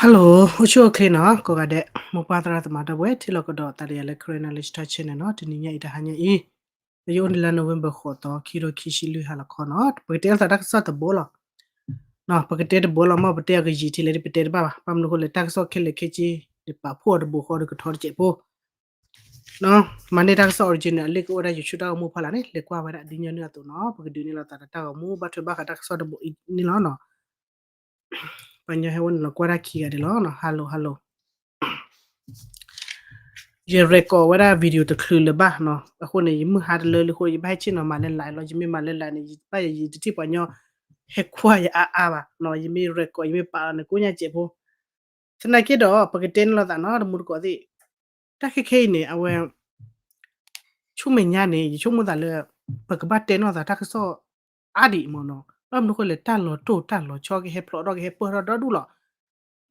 Hello, အိၣ်ဆူၣ်အိၣ်ချ့နီၤ ကိးဂၤဒဲး မိၢ်ပၢ်သရၣ်သမါဒီပုၢ်ဝဲၢ် ထံၣ်လိာ်ကဒီးသးဒီးယၤလၢ Karen Knowledge Talk Channel နီၤ, တနံၤညါအံၤတဟါညါအံၤ ယအိၣ်န့ၣ်လါ November ဃိးသီ ခံကထိခံဆံလွံၢ်ဟါလီၤခီနီၤ, ပကတဲလိာ်သးတၢ်ကစီၣ်တဘိလီၤ. ပကတဲတဘိလီၤ မ့ၢ်ပတဲအကယံာ်ထံးလဲၣ် ပတဲတဘၣ်ဘၣ်, ဘၣ်မနုၤဃိလဲၣ် တၢ်ကစီၣ်ခဲလၢာ်ခဲဆ့ ဒ်ပာ်ဖှိၣ်အီၤတဘိဃီဒီးကထီတစဲးဖိ မၤန့ၢ်တၢ်ကစီၣ် original အလံာ်ကအိၣ်ဝဲဒၣ် YouTube တၢ်ဂီၤမူဖီလာ်န့ၣ် လဲၤကွၢ်ဝဲဒၣ်ဒ်ညီနုၢ်အသိးနီၤ, ပကဒုးန့ၢ်လိာ်သးဒီးတၢ်ဂီၤမူ ဘၣ်ထွဲဘၣ်ဃးတၢ်ကစီၣ်တဘိအံၤန့ၣ်လီၤနီၤ. ပှၤညီဟဲဝဲန့ၣ်လီၤကွၢ်တၢ်ခံဂၤဒဲးလီၤနီၤ, hello hello. ယ record ဝဲဒၣ် video တချုးလၢၤဘၣ်နီၤ, အဃိန့ၣ် ယမုၢ်ဟါတလၢလံအဃိ ယဘၣ်ဟဲဆ့ၣ်နီၤမၤလၢ live လီၤ, ယမ့ၢ်မၤလၢ live န့ၣ် ယဘၣ်ယၤယတထံၣ်ပှၤညီ ဟဲကွၢ်ယၤအါအါဘၣ်နီၤ, ယမ့ၢ် record ယမ့ၢ်ပာ်လီၤန့ၣ် ကိးညါစဲးဖိ သနာ်က့ဒီး ပကတဲန့ၢ်လိာ်သးနီၤ တမူတကိးသ့ၣ်, တၢ်ခဲခဲအံၤန့ၣ် အဝဲ ဆူမဲာ်ညါန့ၣ် ယဆိကမိၣ်သးလၢ ပကဘၣ်တဲန့ၢ်လိာ်သးတၢ်ကစီၣ်အါဒံးမ့ၢ်နီၤ, ဘၣ်မနုၤဃိလဲၣ် တၢ်လီၤတိၢ်တၢ်လီၤဆီကဟဲဖျိးထီၣ်ကဟဲပၢၢ်ထီၣ်ဒီဒူၣ်လီၤ.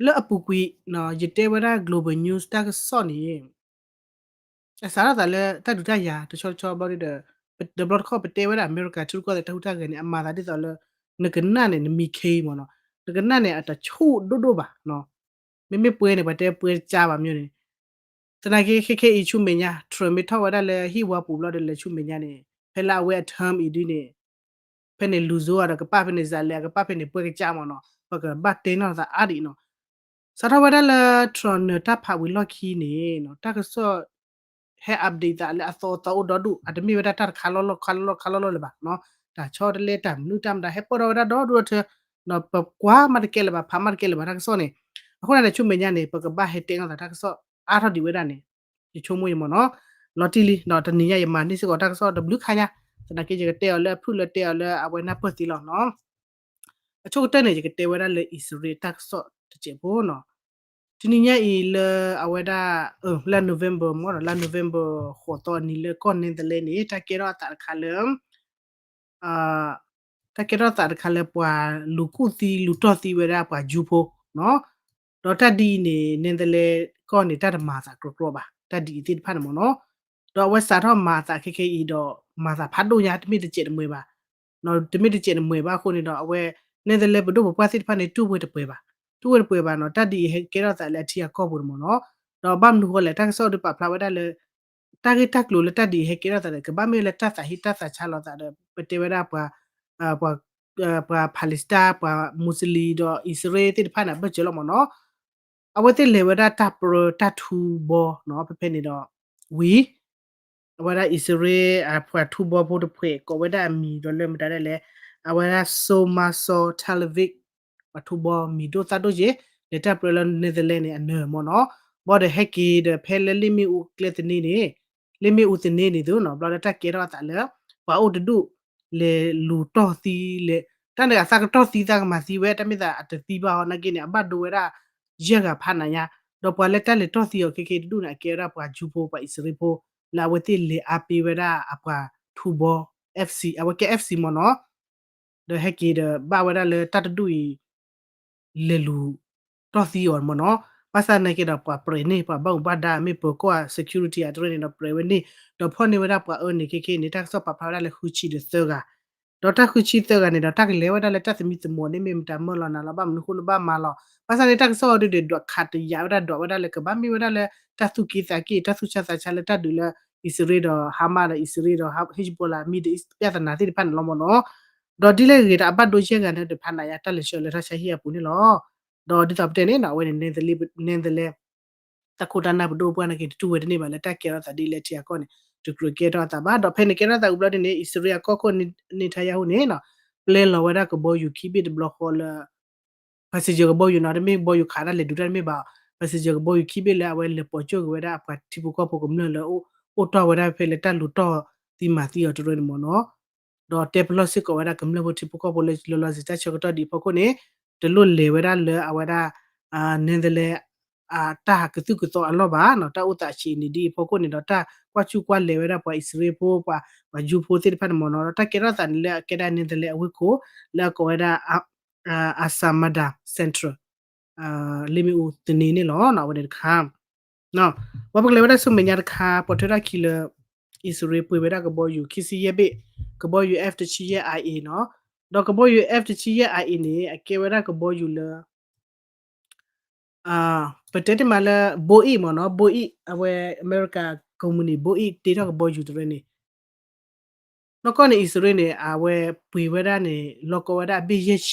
လၢအပူၤကွံာ် ယတဲဝဲဒၣ် global news တၢ်ကစီၣ်န့ၣ် အစးထီၣ်သးလၢတၢ်ဒုးတၢ်ယၤတဆီတဆီဘျီဒီး တဘျီတခီၣ်ပတဲဝဲဒၣ် America ထံရူၢ်ကီၢ်သဲးတၢ်ဟူးတၢ်ဂဲၤန့ၣ် အမၤသးဒ်သိးလၢ နကနၣ်န့ၣ် နမံခ့မ့ၢ်နီၤ, နကနၣ်န့ၣ် အတဆူၣ်ဒိၣ်ဒိၣ်ဘၣ်နီၤ, မ့မ့ၢ်ပှဲၤန့ၣ် ပှၤတဲပှဲၤကၠါဘၣ်မ့ၢ်န့ၣ်, သနာ်က့ခဲခဲအံၤဆူမဲာ်ညါ Trump မ့ၢ်ထီၣ်ဝဲဒၣ်လၢဟံၣ်ဝါပူၤဘျီဒီးလဲၤဆူမဲာ်ညါန့ၣ် ဖဲလၢအဝဲအ term အံၤဒ်န့ၣ် ဖဲန့ၣ်လူၤစိအီၤဒီးကပၣ်ဖဲန့ၣ် စးလဲၤအကပၣ်ဖဲန့ၣ် ပှဲၤကၠါမ့ၢ်နီၤ, ပကဘၣ်တဲန့ၢ်လိာ်သးအါဒံးနီၤ. စးထီၣ်ဝဲဒၣ်လၢ Trump နၢၤတၢ်ဖးဝံၤလီၢ်ခံန့ၣ် တၢ်ကစီၣ် ဟဲ update သးလၢအသီအသီအိၣ်ဒီဒူၣ်, အတမ့ၢ်ဝဲဒၣ်တၢ်တခါလီၢ်လီၢ်ခါလီၢ်လီၢ်ခါလီၢ်လီၢ်လၢၤဘၣ်နီၤ, တၢ်ဆီတလဲတၢ်မနုၤတၢ်မတၤ ဟဲပၢၢ်ထီၣ်ဝဲဒၣ်ဒီဒူၣ်ဒီထၢ ဒီးပကွၢ်မးတကဲလၢၤဘၣ် ဖးမးတကဲလၢၤဘၣ်တၢ်ကစီၣ်န့ၣ်, အဃိန့ၣ် ဆူမဲာ်ညါန့ၣ် ပကဘၣ်ဟဲတဲန့ၢ်သးတၢ်ကစီၣ်အါထီၣ်ဒံးဝဲဒၣ်န့ၣ် ယဆိကမိၣ်ယမ့ၢ်နီၤ, လီၤတံၢ်လံ ဒီးတနံၤညါယမၤန့ၢ်စ့ၢ်ကီးတၢ်ကစီၣ်တဘျုးခါညါ, သနာ်က့ယကတဲအီၤလၢအဖုၣ်လၢတဲအီၤလၢအဝဲနၢ်ပၢၢ်သ့လီၤနီၤ. အဆိကတၢၢ်န့ၣ် ယကတဲဝဲဒၣ်လၢအံၣ်စရ့လးတၢ်ကစီၣ်တစဲးဖိနီၤ. တနံၤညါအံၤလၢအဝဲဒၣ် လၢ November မ့ၢ်ဒီး လါ November ဃိးသီအနံၤလၢကီၢ် Netherlands န့ၣ် တၢ်ကဲထီၣ်အသးတခါလၢ တၢ်ကဲထီၣ်သးတခါလၢပှၤလူၤကူၣ်သံလူၤတီၢ်သံဝဲဒၣ်ပှၤကၠူဖိနီၤ, ဒီးတၢ်ဒ်အံၤန့ၣ် Netherlands ကီၢ်န့ၣ် တၢ်တမၤသးကြီကြီဘၣ် တၢ်ဒ်အံၤသ့ၣ်တဖၣ်န့ၣ်မ့ၢ်နီၤ, ဒီးအဝဲစးထီၣ်မၤအသးခဲခဲအံၤဒီး မၤသးဖးဒိၣ်ညါ တမ့ၢ်တစဲးတမှဲၤဘၣ် တမ့ၢ်တစဲးတမှဲၤဘၣ်အဃိန့ၣ်ဒီး အဝဲ Netherlands ပဒိၣ်ပပှၢ်သ့ၣ်တဖၣ်န့ၣ် တူၢ်ဝဲတပှဲၤဘၣ်, တူၢ်ဝဲတပှဲၤဘၣ်နီၤ, တၢ်ဒ်အံၤဟဲကဲထီၣ်သးလၢအထံအကီၢ်ပူၤန့ၣ်မ့ၢ်နီၤ, ဒီးဘၣ်မနုၤဃိလဲၣ် တၢ်ကစီၣ်ဒုးပာ်ဖျါဝဲဒၣ်လၢ တၢ်ဂ့ၢ်တၢ်ကျိၤလၢတၢ်ဒ်အံၤဟဲကဲထီၣ်သးဒီး ကဘၣ်မ့ၢ်လၢတၢ်သးဟ့တၢ်သးဆါလိာ်သးဒီး ပတဲဝဲဒၣ်ပှၤ ပှၤ ပှၤ Palestine ပှၤ Muslim ဒီးအံၣ်စရ့လးသ့ၣ်တဖၣ်န့ၣ် အဘၢၣ်စၢၤလီၤမ့ၢ်နီၤ, အဝဲသ့ၣ်လဲၤဝဲဒၣ်တၢ်ပြၢတၢ်ထူဘီနီၤ, ဖဲဖဲန့ၣ်ဒီး ဝံၤ အဝဲဒၣ်အံၣ်စရ့လး ပှၤထူဘီဖိတဖှဲး ကိးဝဲဒၣ်အမံၤဒီးလၢမတၤဒ်လဲၣ်, အဝဲဒၣ် Somaso Talvik ပှၤထူဘီမံၤဒိၣ်သၣ်ဒိၣ်က့ၤ လဲၤတၢ်ပြၢလၢ Netherlands န့ၣ် အနၢၤမ့ၢ်နီၤ, ဘၣ်ဒီးဟဲက့ၤဒီးဖဲလၢလ့ၣ်မ့ၣ်အူကျဲသန့န့ၣ်, လ့ၣ်မ့ၣ်အူသန့န့ၣ်သိးနီၤ, ဘျီဒီးတၢ်ကဲထီၣ်အသးလၢ ပှၤအိၣ်တဒူၣ် လဲၤလူၤတီၢ်သံလဲၣ်, တၢ်န့ၣ်အသးကတီၢ်သံသးကမၤသံဝဲ တၢ်မ့ၢ်သးအတသံဘၣ်အီၤ နာ်က့န့ၣ် အဘၣ်ဒိဝဲဒၣ် ယဲၢ်ဂၤဖးနၤညါ, ဒီးပှၤလၢတၢ်လဲၤတီၢ်သံအီၤခဲက့ၤတဒူၣ်န့ၣ် အကဲဝဲဒၣ်ပှၤကၠူဖိ ပှၤအံၣ်စရ့လးဖိ လၢအဝဲသ့ၣ်လဲၤအါပ့ၤဝဲဒၣ်အပှၤထူဘီ FC အဝဲကဲ FC မ့ၢ်နီၤ, ဒီးဟဲက့ၤဒီးဘၣ်ဝဲဒၣ်လၢတၢ်တဒူၣ်အံၤ လဲၤလူၤတီၢ်သံအီၤမ့ၢ်နီၤ, ဘၣ်ဆၣ်နာ်က့ဒီးပှၤပြဲးန့ၢ် ပှၤဘၣ်မူဘၣ်ဒါမ့ၢ်ပၢၤကီၢ် security အတရၢန့ၣ်ဒီးပြဲးဝဲန့ၣ်, ဒီးဖီၣ်န့ၢ်ဝဲဒၣ်ပှၤအၢန့ၣ်ခဲက့ၤန့ၣ် တၢ်ကစီၣ်ပာ်ဖျါဝဲဒၣ်လၢဃုဆံဒီးသၢဂၤ, ဒီးတၢ်ဃုဆံသၢဂၤန့ၣ်ဒီး တၢ်ကလဲၤဝဲဒၣ်လၢတၢ်သမံသမိးန့ၣ် မ့ၢ်မတၤမၢလီၤနၤလီၤ ဘၣ်မနုၤဃိလၢဘၣ်မၤလီၤ, ဘၣ်ဆၣ်န့ၣ် တၢ်ကစီၣ်အီၤဒုးဒီးဒွးခးတယာ်ဝဲဒၣ် ဒွးဝဲဒၣ်လၢကဘၣ်မ့ၢ်ဝဲဒၣ်လၢ တၢ်သူၣ်က့သးက့ တၢ်သူၣ်ဆါသးဆါလၢတၢ်ဒုးလၢ အံၣ်စရ့လးဒီး Hamas ဒီးအံၣ်စရ့လးဒီး Hezbollah Middle East ပြဿနာသ့ၣ်တဖၣ်န့ၣ်လီၤမ့ၢ်နီၤ, ဒီးဒ်လဲၣ်ဂ့ၤဒီးအဘၣ်ဒိယဲၢ်ဂၤန့ၣ်ဒီးဖးနၤညါ တၢ်လဲၤဆှၢလၢတၢ်ဆါဟံၣ်အပူၤန့ၣ်လီၤ. ဒီးဒ်သိးပတဲန့ၣ်နီၤ အဝဲန့ၣ် Netherlands တၢ်ခိၣ်တၢ်နၢ်ပဒိၣ်ပှၢ်နာ်က့ တတူၢ်ဝဲတန့ၢ်ဘၣ်လၢတၢ်ကဲထီၣ်သးဒ်လဲၣ်ထံအကီၢ်န့ၣ် တကြၢးကဲထီၣ်အသးဘၣ်. ဒီးဖဲန့ၣ်ကဲထီၣ်သးဝံၤဘျီဒ်န့ၣ် အံၣ်စရ့လးအကီၢ်ခိၣ် Netanyahu န့ၣ်နီၤ ပျဲလီၤဝဲဒၣ်ကဘီယူၤခံဘ့ၣ်တဘျီဃီလၢ passenger ကဘီယူၤနီၤ, တမ့ၢ်ကဘီယူၤခးတၢ်လဲၤဒုးတၢ်တမ့ၢ်ဘၣ်, passenger ကဘီယူၤခံဘ့ၣ်လၢအဝဲလဲၤပိာ်ကၠိၣ်က့ၤဝဲဒၣ်အပှၤထံဖိကီၢ်ဖိကမျၢၢ်လၢ အိၣ်တီၢ်ဝဲဒၣ်ဖဲလၢတၢ်လူၤတီၢ်သံမၤသံအီၤတရၢန့ၣ်မ့ၢ်နီၤ, ဒီးတဲပလီၢ်စ့ၢ်ကီးဝဲဒၣ်ကမျၢၢ်ဖိထံဖိကီၢ်ဖိလၢလီၤလီၤဆံးဆံး တၢ်ဆၢကတီၢ်ဒ်အံၤအဖီခိၣ်န့ၣ် တလိၣ်လဲၤဝဲဒၣ်လၢအဝဲဒၣ် Netherlands တၢ်ကသုၣ်ကသီအလီၢ်ဘၣ်နီၤ, တၢ်အိၣ်သးဆံးန့ၣ်ဒ်အံၤအဖီခိၣ်န့ၣ်ဒီး တၢ်ကွၢ်ဆူၣ်ကွၢ်လဲၤဝဲဒၣ်ပှၤအံၣ်စရ့လးဖိ ပှၤ ပှၤယူၤဖိသ့ၣ်တဖၣ်န့ၣ်မ့ၢ်နီၤ, ဒီးတၢ်ကဲထီၣ်သးန့ၣ်လၢအကဲဒၣ် Netherlands အဝ့ၢ်ခိၣ် လၢအကိးဝဲဒၣ် Assermada Central လ့ၣ်မ့ၣ်အူသန့န့ၣ်လီၤ. အဝဲန့ၣ်တခါ ပှၤပကလဲၤဝဲဒၣ်ဆူမဲာ်ညါတခါ ပိာ်ထွဲထီၣ်ခံလၢ အံၣ်စရ့လးပှ့ၤဝဲဒၣ်ကဘီယူၤခံဆံယဲၢ်ဘ့ၣ်, ကဘီယူၤ F တဆံယဲၢ် IA နီၤ, ဒီးကဘီယူၤ F တဆံယဲၢ် IA န့ၣ် အကဲဝဲဒၣ်ကဘီယူၤလၢ ပတဲတ့ၢ်မးလၢ Boeing မ့ၢ်နီၤ, Boeing အဝဲအမဲရကၤ company Boeing တ့ထီၣ်ကဘီယူၤတရၢန့ၣ် နီၢ်ကီၢ်န့ၣ် အံၣ်စရ့လးန့ၣ် အဝဲပှ့ၤဝဲဒၣ်န့ၣ် လီၢ်ကီဝဲဒၣ်အဘ့ၣ်ယဲၢ်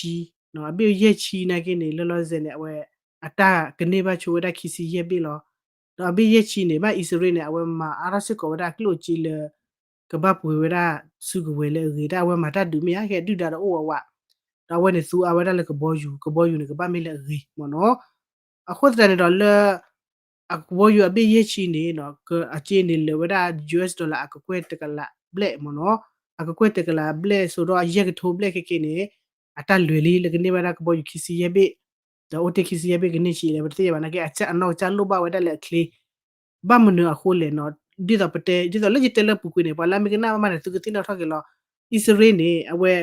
ဆံ, အဘ့ၣ်ယဲၢ်ဆံနာ်က့န့ၣ် လၢလီၤစဲၤန့ၣ် အဝဲအတၢ်ကန့ၢ်ဘၣ်ဆိဝဲဒၣ်ခံဆံယဲၢ်ဘ့ၣ်လီၤ. ဒီးအဘ့ၣ်ယဲၢ်ဆံန့ၣ် ဘၣ်အံၣ်စရ့လးန့ၣ် အဝဲမၤအါထီၣ်စ့ၢ်ကီးဝဲဒၣ်ကျိၣ်စ့လၢ ကဘၣ်ပှ့ၤဝဲဒၣ်စုကဝဲၤလၢအဂ့ၤ, တၢ်အဝဲမၤတၢ်ဒုးမ့ၢ်ဧါ, ကဲဒုၣ်ဒါဒီးအိၣ်ဝးဝး, ဒီးအဝဲန့ၣ်သူအါဝဲဒၣ်လၢကဘီယူၤ, ကဘီယူၤန့ၣ် ကဘၣ်မ့ၢ်လၢအဂ့ၤမ့ၢ်နီၤ. အဃိသတးန့ၣ်ဒီးလၢ အကဘီယူၤအဘ့ၣ်ယဲၢ်ဆံန့ၣ် အစ့န့ၣ်လၢာ်ဝဲဒၣ် US dollar အကကွဲၢ်တကလးဘျဲၣ်မ့ၢ်နီၤ, အကကွဲၢ်တကလးဘျဲၣ် စိဒီးယဲၢ်ကထိဘျဲၣ်ခဲက့န့ၣ် အတၢ်လွဲၤလံလၢကန့ၢ်ဘၣ်ဒၣ်ကဘီယူၤခံဆံယဲၢ်ဘ့ၣ်, ဒီးအိၣ်တ့ၢ်ခံဆံယဲၢ်ဘ့ၣ်ကန့ၢ်ဆံးလဲၣ် ပတသ့ၣ်ညါဘၣ်နာ်က့ အနီၢ်ကစၢ်လိၣ်ဘၣ်ဝဲဒၣ်လၢအချ့ ဘၣ်မနုၤအဃိလဲၣ်နီၤ, ဒ်သိးပတဲ ဒ်သိးလၢယတဲလၢပူၤကွံာ်န့ၣ် ပှၤလၢအမ့ၢ်ကနၣ်ဘၣ်မးန့ၣ် သုကသ့ၣ်နီၣ်ထီၣ်က့ၤလီၤ. အံၣ်စရ့လးန့ၣ် အဝဲ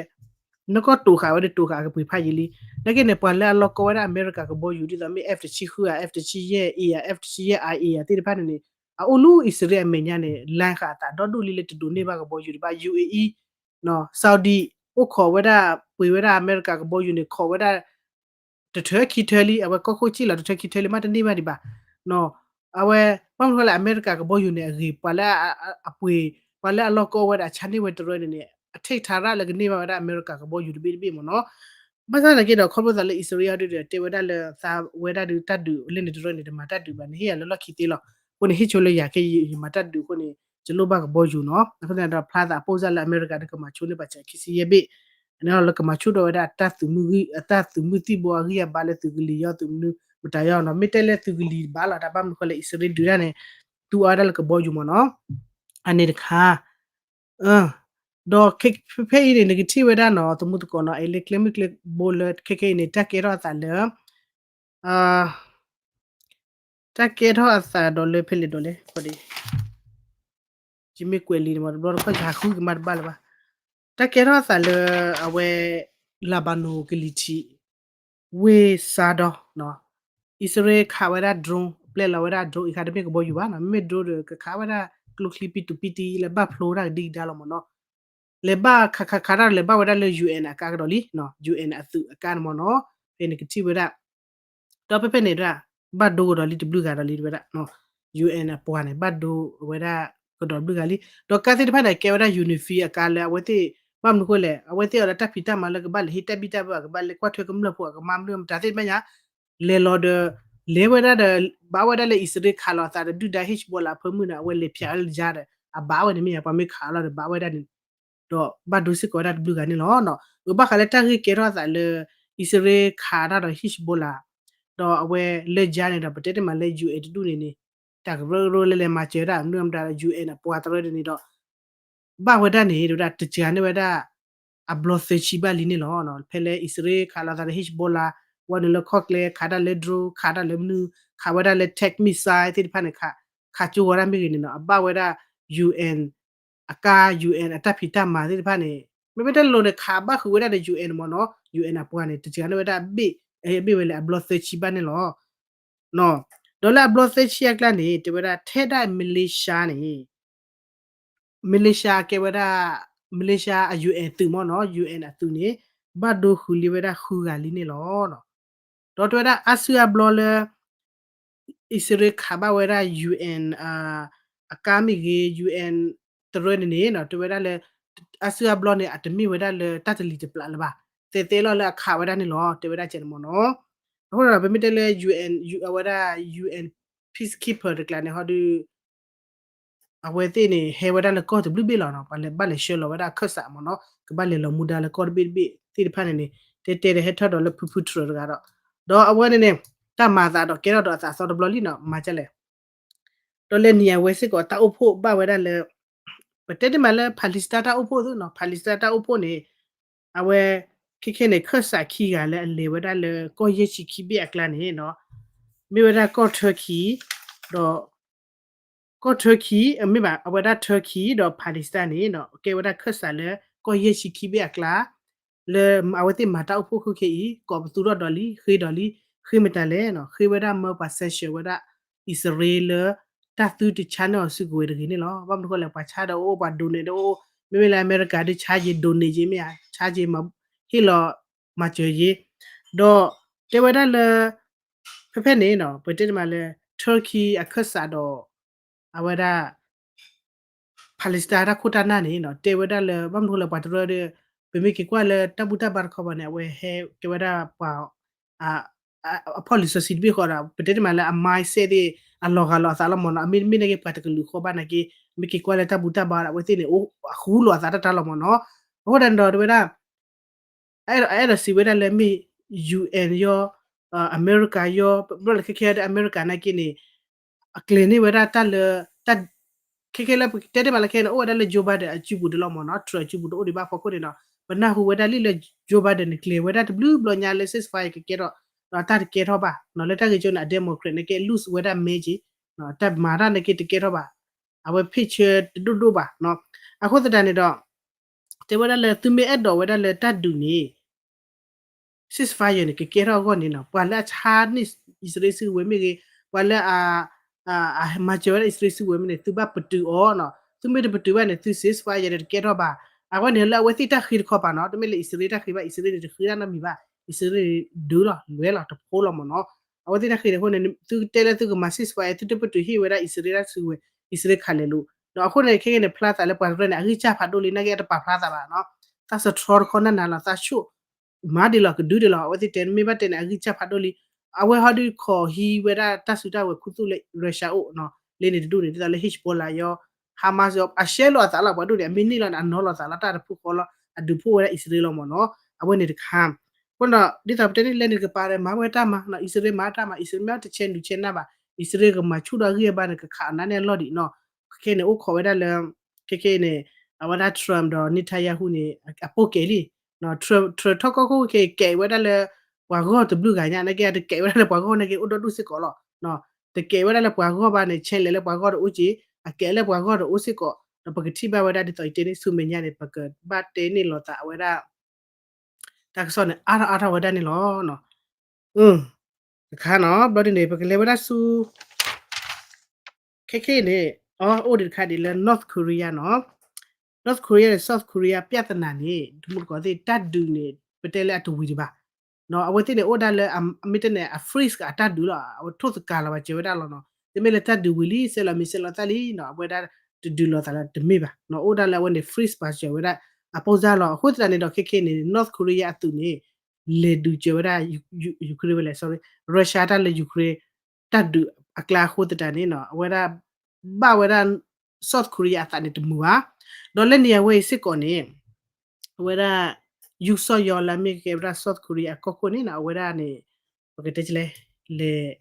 နီၢ်ကီၢ်တိာ်ဃာ်ဝဲဒၣ်တိာ်ဃာ်အကပှ့ၤဖးယံာ်လံ. နာ်က့န့ၣ် ပှၤလၢအလီၢ်ကီဝဲဒၣ်အမဲရကၤကဘီယူၤ ဒ်သိးမ့ၢ် F တဆံဃုဧါ, F တဆံယဲၢ် A ဧါ, F တဆံယဲၢ် I A ဧါ သ့ၣ်တဖၣ်န့ၣ်န့ၣ် အအိၣ်လၢအံၣ်စရ့လးအမဲာ်ညါန့ၣ် လါဃာ်အသးဒီဒူၣ်လံလၢတဒိးန့ၢ်ဘၣ်ကဘီယူၤဒံးဘၣ်. ယူၣ်အ့အံ Saudi အိၣ်ခိးဝဲဒၣ် ပှ့ၤဝဲဒၣ်အမဲရကၤကဘီယူၤန့ၣ် ခိးဝဲဒၣ် တထၢခံထၢလံ, အဝဲကီၢ်ခိၣ်စ့ၢ်လီၤ တထၢခံထၢလံ မ့ၢ်တန့ၢ်ဘၣ်ဒံးဘၣ်. အဝဲ ဘၣ်မနုၤဃိလဲၣ် အမဲရကၤကဘီယူၤန့ၣ်အဂ့ၤ ပှၤလၢအပှ့ၤ ပှၤလၢအလီၢ်ကီဝဲဒၣ်အဆါန့ၢ်ဝဲတရၢန့ၣ်န့ၣ် အထံၣ်ထါရၣ်လၢကန့ၢ်ဘၣ်ဝဲဒၣ်အမဲရကၤကဘီယူၤတဘ့ၣ်တဘ့ၣ်မ့ၢ်နီၤ. ဘၣ်ဆၣ်သနာ်က့ဒီး ခီဖျိသးလၢအံၣ်စရ့လးဒုးဒီး တဲဝဲဒၣ်လၢသးဝဲဒၣ်ဒုးတၢ်ဒုးလၢန့ၣ်တရၢန့ၣ် တမၤတၢ်ဒုးဘၣ်န့ၣ် ဟ့ၣ်ယၤလၢလီၢ်ခံသ့လီၤ. အဃိန့ၣ် ဟ့ၣ်ဆိလၢယၤခဲအံၤ ယမၤတၢ်ဒုးအဃိန့ၣ် ယလိၣ်ဘၣ်ကဘီယူၤနီၤ. အဃိသတးဒီး ဖျါသးအပိၢ်စၢ်လၢအမဲရကၤဒုးကမၤဆိန့ၢ်ပှၤစှၤခံဆံယဲၢ်ဘ့ၣ် အန့ၣ်လီၤလၢကမၤဆိဒီးဝဲဒၣ် အတၢ်သုးမုၢ်သံၣ်ဘိအဂံၢ်အဘါလၢသုးကလံၤယီၤသုးမနုၤ မတၤယီၤနီၤ. မ့ၢ်တဲလၢသုးကလံၤတဘၣ်လီၤ တၢ်ဘၣ်မနုၤဃိလဲၣ် အံၣ်စရ့လးဒုးတၢ်န့ၣ် သူအါဝဲဒၣ်လၢကဘီယူၤမ့ၢ်နီၤ. အန့ၣ်တခါ ဒီးဖဲအံၤန့ၣ် နကထံၣ်ဝဲဒၣ်နီၤ သမူသကိးနီၤ အဲလၢကျဲမုၢ်ကျဲဘိလၢခဲခဲအံၤန့ၣ် တၢ်ကဲထီၣ်အသးလၢ တၢ်ကဲထီၣ်အသးဒီးလၢဖဲလဲၣ်ဒိးလဲၣ် ယမ့ၢ်ကွဲးလံန့ၣ် တဘျီတခီၣ်ယဟးဃုကမၣ်တဘၣ်လၢၤဘၣ်. တၢ်ကဲထီၣ်အသးလၢ အဝဲ လၤဘၤနိၣ်ကလံၤထံး ဝ့ၢ်စါဒီ အံၣ်စရ့လးခးဝဲဒၣ် drone ပျဲလီၤဝဲဒၣ် drone အံၤခါတမ့ၢ်ကဘီယူၤဘၣ်နီၤ မ့မ့ၢ် drone ဒီး ကခးဝဲဒၣ်ကျိချံပံတူပံတံလၢဘၣ်ဖျိတၢ်ကဒံကဒါလီၤမ့ၢ်နီၤ. လဲၤဘၣ်ခးခးခးတၢ်ဒီးလဲၤဘၣ်ဝဲဒၣ်လၢ UN အကါကဒီးလံ, UN အသုးအကါန့ၣ်မ့ၢ်နီၤ. ဖဲန့ၣ်ကထံၣ်ဝဲဒၣ် ဒီးဖဲဖဲန့ၣ်ဒၣ် ဘၣ်ဒိကဒီးလံတဘျုးဂၤဒီးလံတဝဲဒၣ် UN အပှၤန့ၣ် ဘၣ်ဒိဝဲဒၣ်ကဒီးဘျုးဂၤလံ. ဒီးကါသ့ၣ်တဖၣ်န့ၣ် ကဲဝဲဒၣ် UNIFIL အကါလၢအဝဲသ့ၣ် ဘၣ်မနုၤဃိလဲၣ် အဝဲသ့ၣ်အီၤဒီးတၢ်ဖံးတၢ်မၤလၢကဘၣ်လဲၤဟ့ၣ်တၢ်ဘံၣ်တၢ်ဘၢ ကဘၣ်လဲၤကွၢ်ထွဲကမျၢၢ်ဖိ အကမၤမနုၤမတၤသ့ၣ်တဖၣ်ညါ လဲၤလီၤဒီး လဲၤဝဲဒၣ်ဒီး ဘၣ်ဝဲဒၣ်လၢအံၣ်စရ့လးခးလီၤအသးဒီးဒုၣ်ဒါ Hezbollah အဖၢမုၢ်န့ၣ်အဝဲလဲၤဖၠးလၢယါဒီး အဘၣ်ဝဲန့ၣ်မ့ၢ်ဧါ ပှၤမ့ၢ်ခးလီၤဒီးဘၣ်ဝဲဒၣ်န့ၣ် ဒီးဘၣ်ဒိစ့ၢ်ကီးဝဲဒၣ်တဘျုးဂၤန့ၣ်လီၤ. အဘၣ်ဃးလၢတၢ်ဂ့ၢ်ကဲထီၣ်အသးလၢ အံၣ်စရ့လးခးတၢ်ဒီး Hezbollah ဒီးအဝဲလၢယါန့ၣ်ဒီး ပတဲတ့ၢ်မးလၢ UN တဒူၣ်န့ၣ်န့ၣ် တၢ်ကရၢကရိလၢလဲၤမၤစၢၤဒၣ်မနုၤမတၤဒီး UN အပှၤတရၢန့ၣ်ဒီး ဘၣ်ဝဲဒၣ်န့ၣ် တဝဲဒၣ်တစှၤန့ၢ်ဝဲဒၣ် အဘျီသၢဆံဘၣ်လံန့ၣ်လီၤ. ဖဲလၢအံၣ်စရ့လးခးလီၤသးဒီး Hezbollah ဝဲနုာ်လၢခီၣ်ကျဲ ခးတၢ်လၢ drone ခးတၢ်လၢမနုၤ ခးဝဲဒၣ်လၢ tactical missile သ့ၣ်တဖၣ်န့ၣ် ခးကၠိဝဲဒၣ်မ့ၢ်ဂ့ၤန့ၣ်နီၤ အဘၣ်ဝဲဒၣ် UN အကါ UN အတၢ်ဖံးတၢ်မၤသ့ၣ်တဖၣ်န့ၣ် မ့မ့ၢ်တၢ်လိၤန့ၣ် ခးဘၣ်ဃုာ်ဝဲဒၣ်ဒီး UN မ့ၢ်နီၤ UN အပှၤန့ၣ် တစှၤန့ၢ်ဝဲဒၣ်အဘ့ၣ် အဘ့ၣ်ဝဲလၢအဘျီသၢဆံဘၣ်န့ၣ်လီၤ. ဒီးလၢအဘျီသၢဆံအကျါန့ၣ် တဲဝဲဒၣ်ထဲဒၣ် Malaysia န့ၣ် Malaysia ကဲဝဲဒၣ် Malaysia အ UN သုးမ့ၢ်နီၤ UN အသုးန့ၣ် ဘၣ်ဒိဃုာ်လံဝဲဒၣ်ဃုဂၤလံန့ၣ်လီၤ. ဒီးတဲဝဲဒၣ်အါစုအါဘျီလၢ အံၣ်စရ့လးခးဘၣ်ဝဲဒၣ် UN အကါမ့ၢ်ဂ့ၤ UN တရၢန့ၣ်န့ၣ် တဲဝဲဒၣ်လၢ အါစုအါဘျီန့ၣ် အတမ့ၢ်ဝဲဒၣ်လၢတၢ်တလံၤတပျးလၢၤဘၣ် သဲသဲလီၤလၢအခးဝဲဒၣ်န့ၣ်လီၤ တဲဝဲဒၣ်ကဲန့ၣ်မ့ၢ်နီၤ. အဃိဒီးပမ့ၢ်တဲလၢ UN အဝဲဒၣ် UN peacekeeper တကျါန့ၣ်ဟီဒီး အဝဲသ့ၣ်န့ၣ် ဟဲဝဲဒၣ်လၢကီၢ်တဘျုးဘ့ၣ်လီၤနီၤ ပှၤလဲၤဘၣ်လဲၤဆှၢလီၤဝဲဒၣ်ခၢၣ်စးမ့ၢ်နီၤ ကဘၣ်လဲၤလီၤမူဒါလၢကီၢ်တဘ့ၣ်တဘ့ၣ်သ့ၣ်တဖၣ်န့ၣ်န့ၣ် တဲတဲဒီးဟဲထီၣ်ဒီးလၢဖုဖုထြၢးတဂၤဒီး ဒီးအဝဲန့ၣ်န့ၣ် တၢ်မၤအသးဒီးကဲထီၣ်ဒီးအသးသီတဘျီလံနီၤ မၤကလဲၣ် ဒီးလဲၤနံၤအဝဲစ့ၢ်ကီး တၢ်အိၣ်ဖှိၣ်ဘၣ်ဝဲဒၣ်လၢ ပတဲတ့ၢ်မးလၢ Palestine တၢ်အိၣ်ဖှိၣ်သ့နီၤ Palestine တၢ်အိၣ်ဖှိၣ်န့ၣ် အဝဲ ခဲခဲန့ၣ် ခၢၣ်စးခံဂၤလၢအလဲၤဝဲဒၣ်လၢကီၢ်ယဲၢ်ဆံခံဘ့ၣ်အကျါန့ၣ်နီၤ မ့ၢ်ဝဲဒၣ်ကီၢ် Turkey ဒီး ကီၢ် Turkey မ့ၢ်ဘၣ် အဝဲဒၣ် Turkey ဒီး Palestine န့ၣ်နီၤ ကဲဝဲဒၣ်ခၢၣ်စးလၢကီၢ်ယဲၢ်ဆံခံဘ့ၣ်အကျါ လၢအဝဲသ့ၣ်မၤတၢ်အိၣ်ဖှိၣ်ဃုခဲအံၤ ကိးပသူထီၣ်ဒီးလံ ဃ့ဒီးလံ ဃ့မတၤလဲၣ်နီၤ ဃ့ဝဲဒၣ်မၢပှၤ sanction ဝဲဒၣ် အံၣ်စရ့လးလၢ တၢ်သုတဆါန့ၢ်အီၤစုကဝဲၤတဂ့ၤန့ၣ်လီၤ. ဘၣ်မနုၤဃိလဲၣ် ပှၤဆါဒီးအိၣ် ပှၤ donate ဒီးအိၣ် မ့မ့ၢ်လၢအမဲရကၤဒုးဆါယံၤ donate ယံၤမ့ၢ်ဧါ ဆါယံၤ ဟ့ၣ်လီၤမၤစၢၤယံၤ ဒီးတဲဝဲဒၣ်လၢ ဖဲဖဲန့ၣ်နီၤ ပတဲတမးလၢ Turkey အခၢၣ်စးဒီး အဝဲဒၣ် Palestine တၢ်ခိၣ်တၢ်နၢ်န့ၣ်နီၤ တဲဝဲဒၣ်လၢ ဘၣ်မနုၤဃိလၢပှၤတရၢဒီး ပမ့ၢ်က့ၤကွၢ်လၢတၢ်ဘူၣ်တၢ်ဘါတခီဘၣ်န့ၣ် အဝဲဟဲကဲဝဲဒၣ်ပှၤ အဖီၣ်လံာ်စီဆှံတဘ့ၣ်ဃီဒီး ပတဲတမးလၢအ mindset သ့ၣ် အလီၤဂာ်လီၤအသးလီၤမ့ၢ်နီၤ အမ့တမ့ၢ်နာ်က့ပှၤတကလုာ်ဃီဘၣ်နာ်က့ မ့ၢ်က့ၤကွၢ်လၢတၢ်ဘူၣ်တၢ်ဘါဒီး အဝဲသ့ၣ်န့ၣ် အဃူလိာ်အသးတၢ်တၢ်လီၤမ့ၢ်နီၤ အဃိသတးန့ၣ်ဒီး တဲဝဲဒၣ် အဲၣ်ဒိးစံးဝဲဒၣ်လၢမ့ၢ် ယူၣ်အၣ်ယီၤ အမဲရကၤယီၤ ဘျီလၢခဲခဲဒီးအမဲရကၤနာ်က့န့ၣ် အကျဲၤန့ၢ်ဝဲဒၣ်တၢ်လၢ တၢ် ခဲခဲလၢပတဲတ့ၢ်မးလၢခဲန့ၣ် အိၣ်ဝဲဒၣ်လၢ Joe Biden အစုပူၤတလီၤမ့ၢ်နီၤ Trump အစုပူၤတအိၣ်ဒံးဘၣ်အဖီခိၣ်န့ၣ်ဒီး ပနၢ်ဟူဝဲဒၣ်လံလၢ Joe Biden န့ၣ် ကျဲၤဝဲဒၣ်တဘျုးဘျီညါလၢ ceasefire ကကဲထီၣ် ဒီးတၢ်တကဲထီၣ်ဘၣ်နီၤ လၢတၢ်ဂ့ၢ်ကၠိန့ၣ် အ Democrat နာ်က့ lose ဝဲဒၣ်မဲက့ၤ တၢ်မၤတၢ်နာ်က့တကဲထီၣ်ဘၣ် အဝဲ picture တဒိၣ်ဒိၣ်ဘၣ်နီၤ အဃိသတးန့ၣ်ဒီး တဲဝဲဒၣ်လၢသုမ့ၢ်အဲၣ်ဒိးဝဲဒၣ်လၢတၢ်ဒုးန့ၣ် ceasefire န့ၣ် ကကဲထီၣ်အဂီၢ်န့ၣ်နီၤ ပှၤလၢအဆါန့ၢ်အံၣ်စရ့လးစုကဝဲၤမ့ၢ်ဂ့ၤ ပှၤလၢအ မၤစၢၤဝဲဒၣ်အံၣ်စရ့လးစုကဝဲၤမ့ၢ်န့ၣ် သုဘၣ်ပတုာ်အီၤနီၤ သုမ့ၢ်တပတုာ်ဘၣ်န့ၣ် သု ceasefire န့ၣ် တကဲထီၣ်ဘၣ် အဝဲန့ၣ်လၢအဝဲသ့ၣ်တၢ်ဃ့တခီပၤနီၤ တမ့ၢ်လၢအံၣ်စရ့လးတၢ်ဃ့ဘၣ် အံၣ်စရ့လးန့ၣ် တဃ့တၢ်နီတမံၤဘၣ် အံၣ်စရ့လးန့ၣ် ဒုးလီၤ လွဲလီၤ တဖိလီၤမ့ၢ်နီၤ အဝဲသ့ၣ်တၢ်ဃ့န့ၣ်အဃိန့ၣ် သုကတဲလၢသုကမၤ ceasefire သုတပတုာ်ဟ့ၣ်ဝဲဒၣ်အံၣ်စရ့လးစုကဝဲၤ အံၣ်စရ့လးခးလဲၤလိာ် ဒီးအဃိန့ၣ် ခဲကဲန့ၣ် ဖျါသးလၢပှၤတရၢန့ၣ် အဂံၢ်စၢ်ဖးဒိၣ်လံ နာ်က့အတပာ်ဖျါသးဘၣ်နီၤ သးစထြီတခီနၢ်နၤလီၤ သးဆိၣ် မၤဒ်လီၤ ကဒုဒ်လီၤ အဝဲသ့ၣ်တဲမ့ၢ်ဘၣ်တဲန့ၣ် အဂံၢ်စၢ်ဖးဒိၣ်လံ အဝဲဟီဒုးခိးဟံးဝဲဒၣ်တၢ်စုတၢ်ဝဲၤခူသူၣ်လၢ Russia အိၣ်နီၤ လၢန့ၣ်တဒူၣ်န့ၣ် ဒ်သိးလၢ Hezbollah ယီၤ Hamas ယီၤ အရှဲလိာ်အသးလီၤ ပှၤဒိၣ်န့ၣ် အမ့ၢ်န့ၢ်လီၤန့ၣ် အနီလီၤသးလီၤ တၢ်တဖုဃီလီၤ အဒုးဖှိၣ်ဝဲဒၣ်အံၣ်စရ့လးလီၤမ့ၢ်နီၤ အဝဲန့ၣ်တခါ အဃိဒီး ဒ်သိးပတဲန့ၣ် လဲၤနုာ်ကပၤဒီး မၤဝဲတၢ်မၤနီၤ အံၣ်စရ့လးမၤတၢ်မၤ အံၣ်စရ့လးမ့ၢ်တဆဲးနုာ်ဆဲးနၢ်ဘၣ် အံၣ်စရ့လးကမၤဆူၣ်ဒီးအဂံၢ်အဘါန့ၣ် ကခးအနါန့ၢ်အလီၢ်ဒံးနီၤ ခဲကဲန့ၣ် အိၣ်ခိးဝဲဒၣ်လၢ ခဲကဲန့ၣ် အဝဲဒၣ် Trump ဒီး Netanyahu န့ၣ် အပိၢ်ကဲလံ Trump ထီၣ်ကီၢ်ခိၣ်ခဲကဲဝဲဒၣ်လၢ ပှၤဂီၢ်တဘျုးဂၤညါ နာ်က့အတကဲဝဲဒၣ်လၢပှၤဂီၢ်နာ်က့အိၣ်ဒီဒူၣ်စ့ၢ်ကီးလီၤ တကဲဝဲဒၣ်လၢပှၤဂီၢ်ဘၣ်န့ၣ် ဆဲးလဲၤလၢပှၤဂီၢ်တအိၣ်က့ၤ အကဲလၢပှၤဂီၢ်တအိၣ်စ့ၢ်ကီး ဒီးပကထံၣ်ဘၣ်ဝဲဒၣ်ဒ်သိးယတဲန့ၣ် ဆူမဲာ်ညါန့ၣ် ပကဘၣ်တဲန့ၢ်လိာ်သးအဝဲဒၣ် တၢ်ကစီၣ်န့ၣ် အါထီၣ်အါထီၣ်ဝဲဒၣ်န့ၣ်လီၤ. တခါနီၤ ဘျီဒ်န့ၣ် ပကလဲၤဝဲဒၣ်ဆူ ခဲခဲအံၤန့ၣ် အိၣ်ဒံးတခါဒ်လၢ North Korea နီၤ North Korea န့ၣ် South Korea ပြဿနာန့ၣ် တမူတကိးသ့ၣ် တၢ်ဒုးန့ၣ် ပတဲလၢအတဝံၤဒံးဘၣ် အဝဲသ့ၣ်န့ၣ် အိၣ်ဒၣ်လၢ မ့ၢ်တဲန့ၣ် အ freeze ကအတၢ်ဒုးလီၤ အဝဲထိၣ်သကၤလီၤ ပာ်စၢၤဝဲဒၣ်လီၤနီၤ တမ့ၢ်လၢတၢ်ဒုးဝံၤလံ ဆဲးလီၤမ့ၤဆဲးလီၤသၣ်လံနီၤ အဝဲဒၣ်တဒုးလိာ်သးလၢတမ့ၢ်ဘၣ်နီၤ အိၣ်ဒၣ်လၢအဝဲန့ၣ် freeze ပာ်စၢၤဝဲဒၣ် အပိၢ်စၢ်လီၤ အဃိသတးန့ၣ်ဒီး ခဲခဲန့ၣ် North Korea အသုးန့ၣ် လဲၤဒုးစၢၤဝဲဒၣ် Ukraine ဝဲလဲၣ် sorry Russia တၢ်လၢ Ukraine တၢ်ဒုးအကျါအဃိသတးန့ၣ်နီၤ အဝဲဒၣ် ဘၣ်ဝဲဒၣ် South Korea အသးန့ၣ်တမုာ်ဘၣ် ဒီးလၢန့ၣ်အဝဲအံၤစ့ၢ်ကီးန့ၣ် အဝဲဒၣ် ယူးစီၣ်ယီၤလၢအမ့ၢ်ကဲဝဲဒၣ် South Korea အကီၢ်ခိၣ်န့ၣ်နီၤ အဝဲဒၣ်န့ၣ် ပကတဲလဲၣ် လဲၤ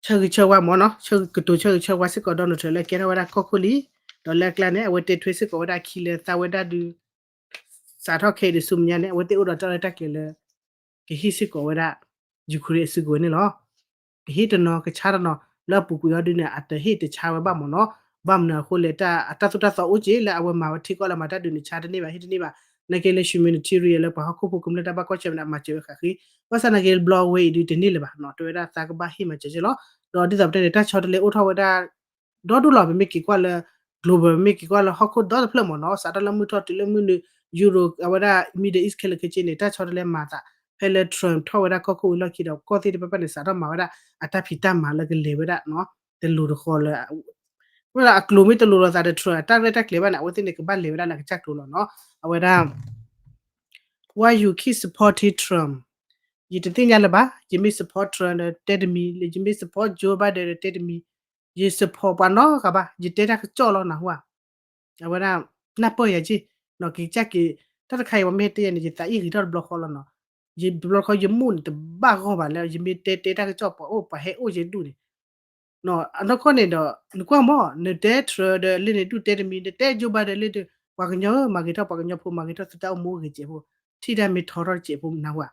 ဆၢဂ့ၤဆၢဝါမ့ၢ်နီၤ ကတိၤဆၢဂ့ၤဆၢဝါစ့ၢ်ကီး Donald Trump လၢကဲထီၣ်ဝဲဒၣ်ကီၢ်ခိၣ်လံ ဒီးလၢအကျါန့ၣ် အဝဲတဲထွဲစ့ၢ်ကီးဝဲဒၣ်အခံလၢသးဝဲဒၣ်ဒုး စးထီၣ်ခဲအံၤဒုးဆူမဲာ်ညါန့ၣ် အဝဲသ့ၣ်အိၣ်ဒီးတၢ်ရဲၣ်တၢ်ကျဲၤလၢ ကဟ့ၣ်စ့ၢ်ကီးဝဲဒၣ် Ukraine အစုကဝဲၤန့ၣ်လီၤ. ကဟ့ၣ်တနီၤကဆါတနီၤ လၢအပူၤကွံာ်အီၤဒုးန့ၣ် အတဟ့ၣ်တဆါဝဲဘၣ်မ့ၢ်နီၤ. ဘၣ်မနုၤအဃိလဲၣ် တၢ်အတၢ်သိၣ်တၢ်သီအိၣ်က့ၤ လၢအဝဲမၤဝဲထံကီၢ်လၢမၤတၢ်ဒုးန့ၣ် ဆါတန့ၢ်ဘၣ် ဟ့ၣ်တန့ၢ်ဘၣ်. နာ်က့လၢ humanitarian လၢပှၤဟီၣ်ခိၣ်ဖိကမျၢၢ်တၢ်ဘၣ်ကွၢ်ဆၢၣ်မဲာ်န့ၣ် အမၤစၢၤဝဲဃာ်ဃ့. ဘၣ်ဆၣ်နာ်က့ ဘျီဝဲအံၤဒုးတန့ၢ်လၢၤဘၣ်နီၤ. တဲဝဲဒၣ်သးကဘၣ်ဟ့ၣ်မၤစၢၤက့ၤလီၤ. ဒီးဒ်သိးပတဲန့ၣ် တၢ်ဆီတလဲအိၣ်ထီၣ်ဝဲဒၣ် ဒီဒူၣ်လီၤ. ပမ့ၢ်က့ၤကွၢ်လၢ global ပမ့ၢ်က့ၤကွၢ်လၢဟီၣ်ခိၣ်ဒီတဖျၢၣ်မ့ၢ်နီၤ စးထီၣ်လၢမုၢ်ထီၣ်တုၤလၢမုၢ်နုာ် Europe အဝဲဒၣ် Middle East ခဲလၢာ်ခဲဆ့န့ၣ် တၢ်ဆီတလဲမၤသး ဖဲလၢ Trump ထီၣ်ဝဲဒၣ်ကီၢ်ခိၣ်ဝံၤလီၢ်ခံဒီး ကီၢ်သ့ၣ်တဖၣ်န့ၣ် စးထီၣ်မၤဝဲဒၣ်အတၢ်ဖံးတၢ်မၤလၢကလဲၤဝဲဒၣ် တလိၤတဃီလၢ ဝဲဒၣ်အကျိၤမ့ၢ်တလိၤလိာ်သးဒီး Trump အတၢ်ရဲၣ်တၢ်ကျဲၤဘၣ်န့ၣ် အဝဲသ့ၣ်န့ၣ် ကဘၣ်လဲၤဝဲဒၣ်လၢအကစၢ်ကျိၤလီၤနီၤ. အဝဲဒၣ် Why you keep supporting Trump? ယတသ့ၣ်ညါလၢၤဘၣ်. ယမ့ၢ် support Trump ဒီးတဲတမံၤ, ယမ့ၢ် support Joe Biden ဒီးတဲတမံၤ, ယ support ပှၤနီတဂၤဘၣ်. ယတဲတၢ်ကစီၣ်လီၤနၢ်ဟူဧါ. အဝဲဒၣ် နၢ်ပၢၢ်ယၤက့ၤ, နီၢ်က့ၤကၢ်က့ၤ, တၢ်တခါအံၤ ပှၤမ့ၢ်ဟဲတဲယၤန့ၣ် ယသးအ့ၣ်ဂ့ၤထီၣ်တဘျီဃီလီၤနီၤ. ယတဘျီဃီ ယမိၢ်န့ၣ် တဘၣ်ဂီၢ်ဘၣ်လၢ ယမ့ၢ်တဲတဲတၢ်ကစီၣ် ပှၤအိၣ်ပှၤဟဲအိၣ်ယဲဒူၣ်န့ၣ် အနီၢ်ကီၢ်န့ၣ်ဒီး နကွၢ်မ့ၢ် နတဲ Trump ဒီးလၢန့ၣ်ဒူၣ်တဲတမံၤ, နတဲ Joe Biden လၢ ပှၤကညီဧၢ မၤဂ့ၤထီၣ် ပှၤကညီဖိ မၤဂ့ၤထီၣ်သုတၢ်အိၣ်မူဂ့ၤစဲးဖိ, ထံၣ်တၢ်မ့ၢ်ထီထီၣ်တစဲးဖိ နၢ်ဟူဧါ.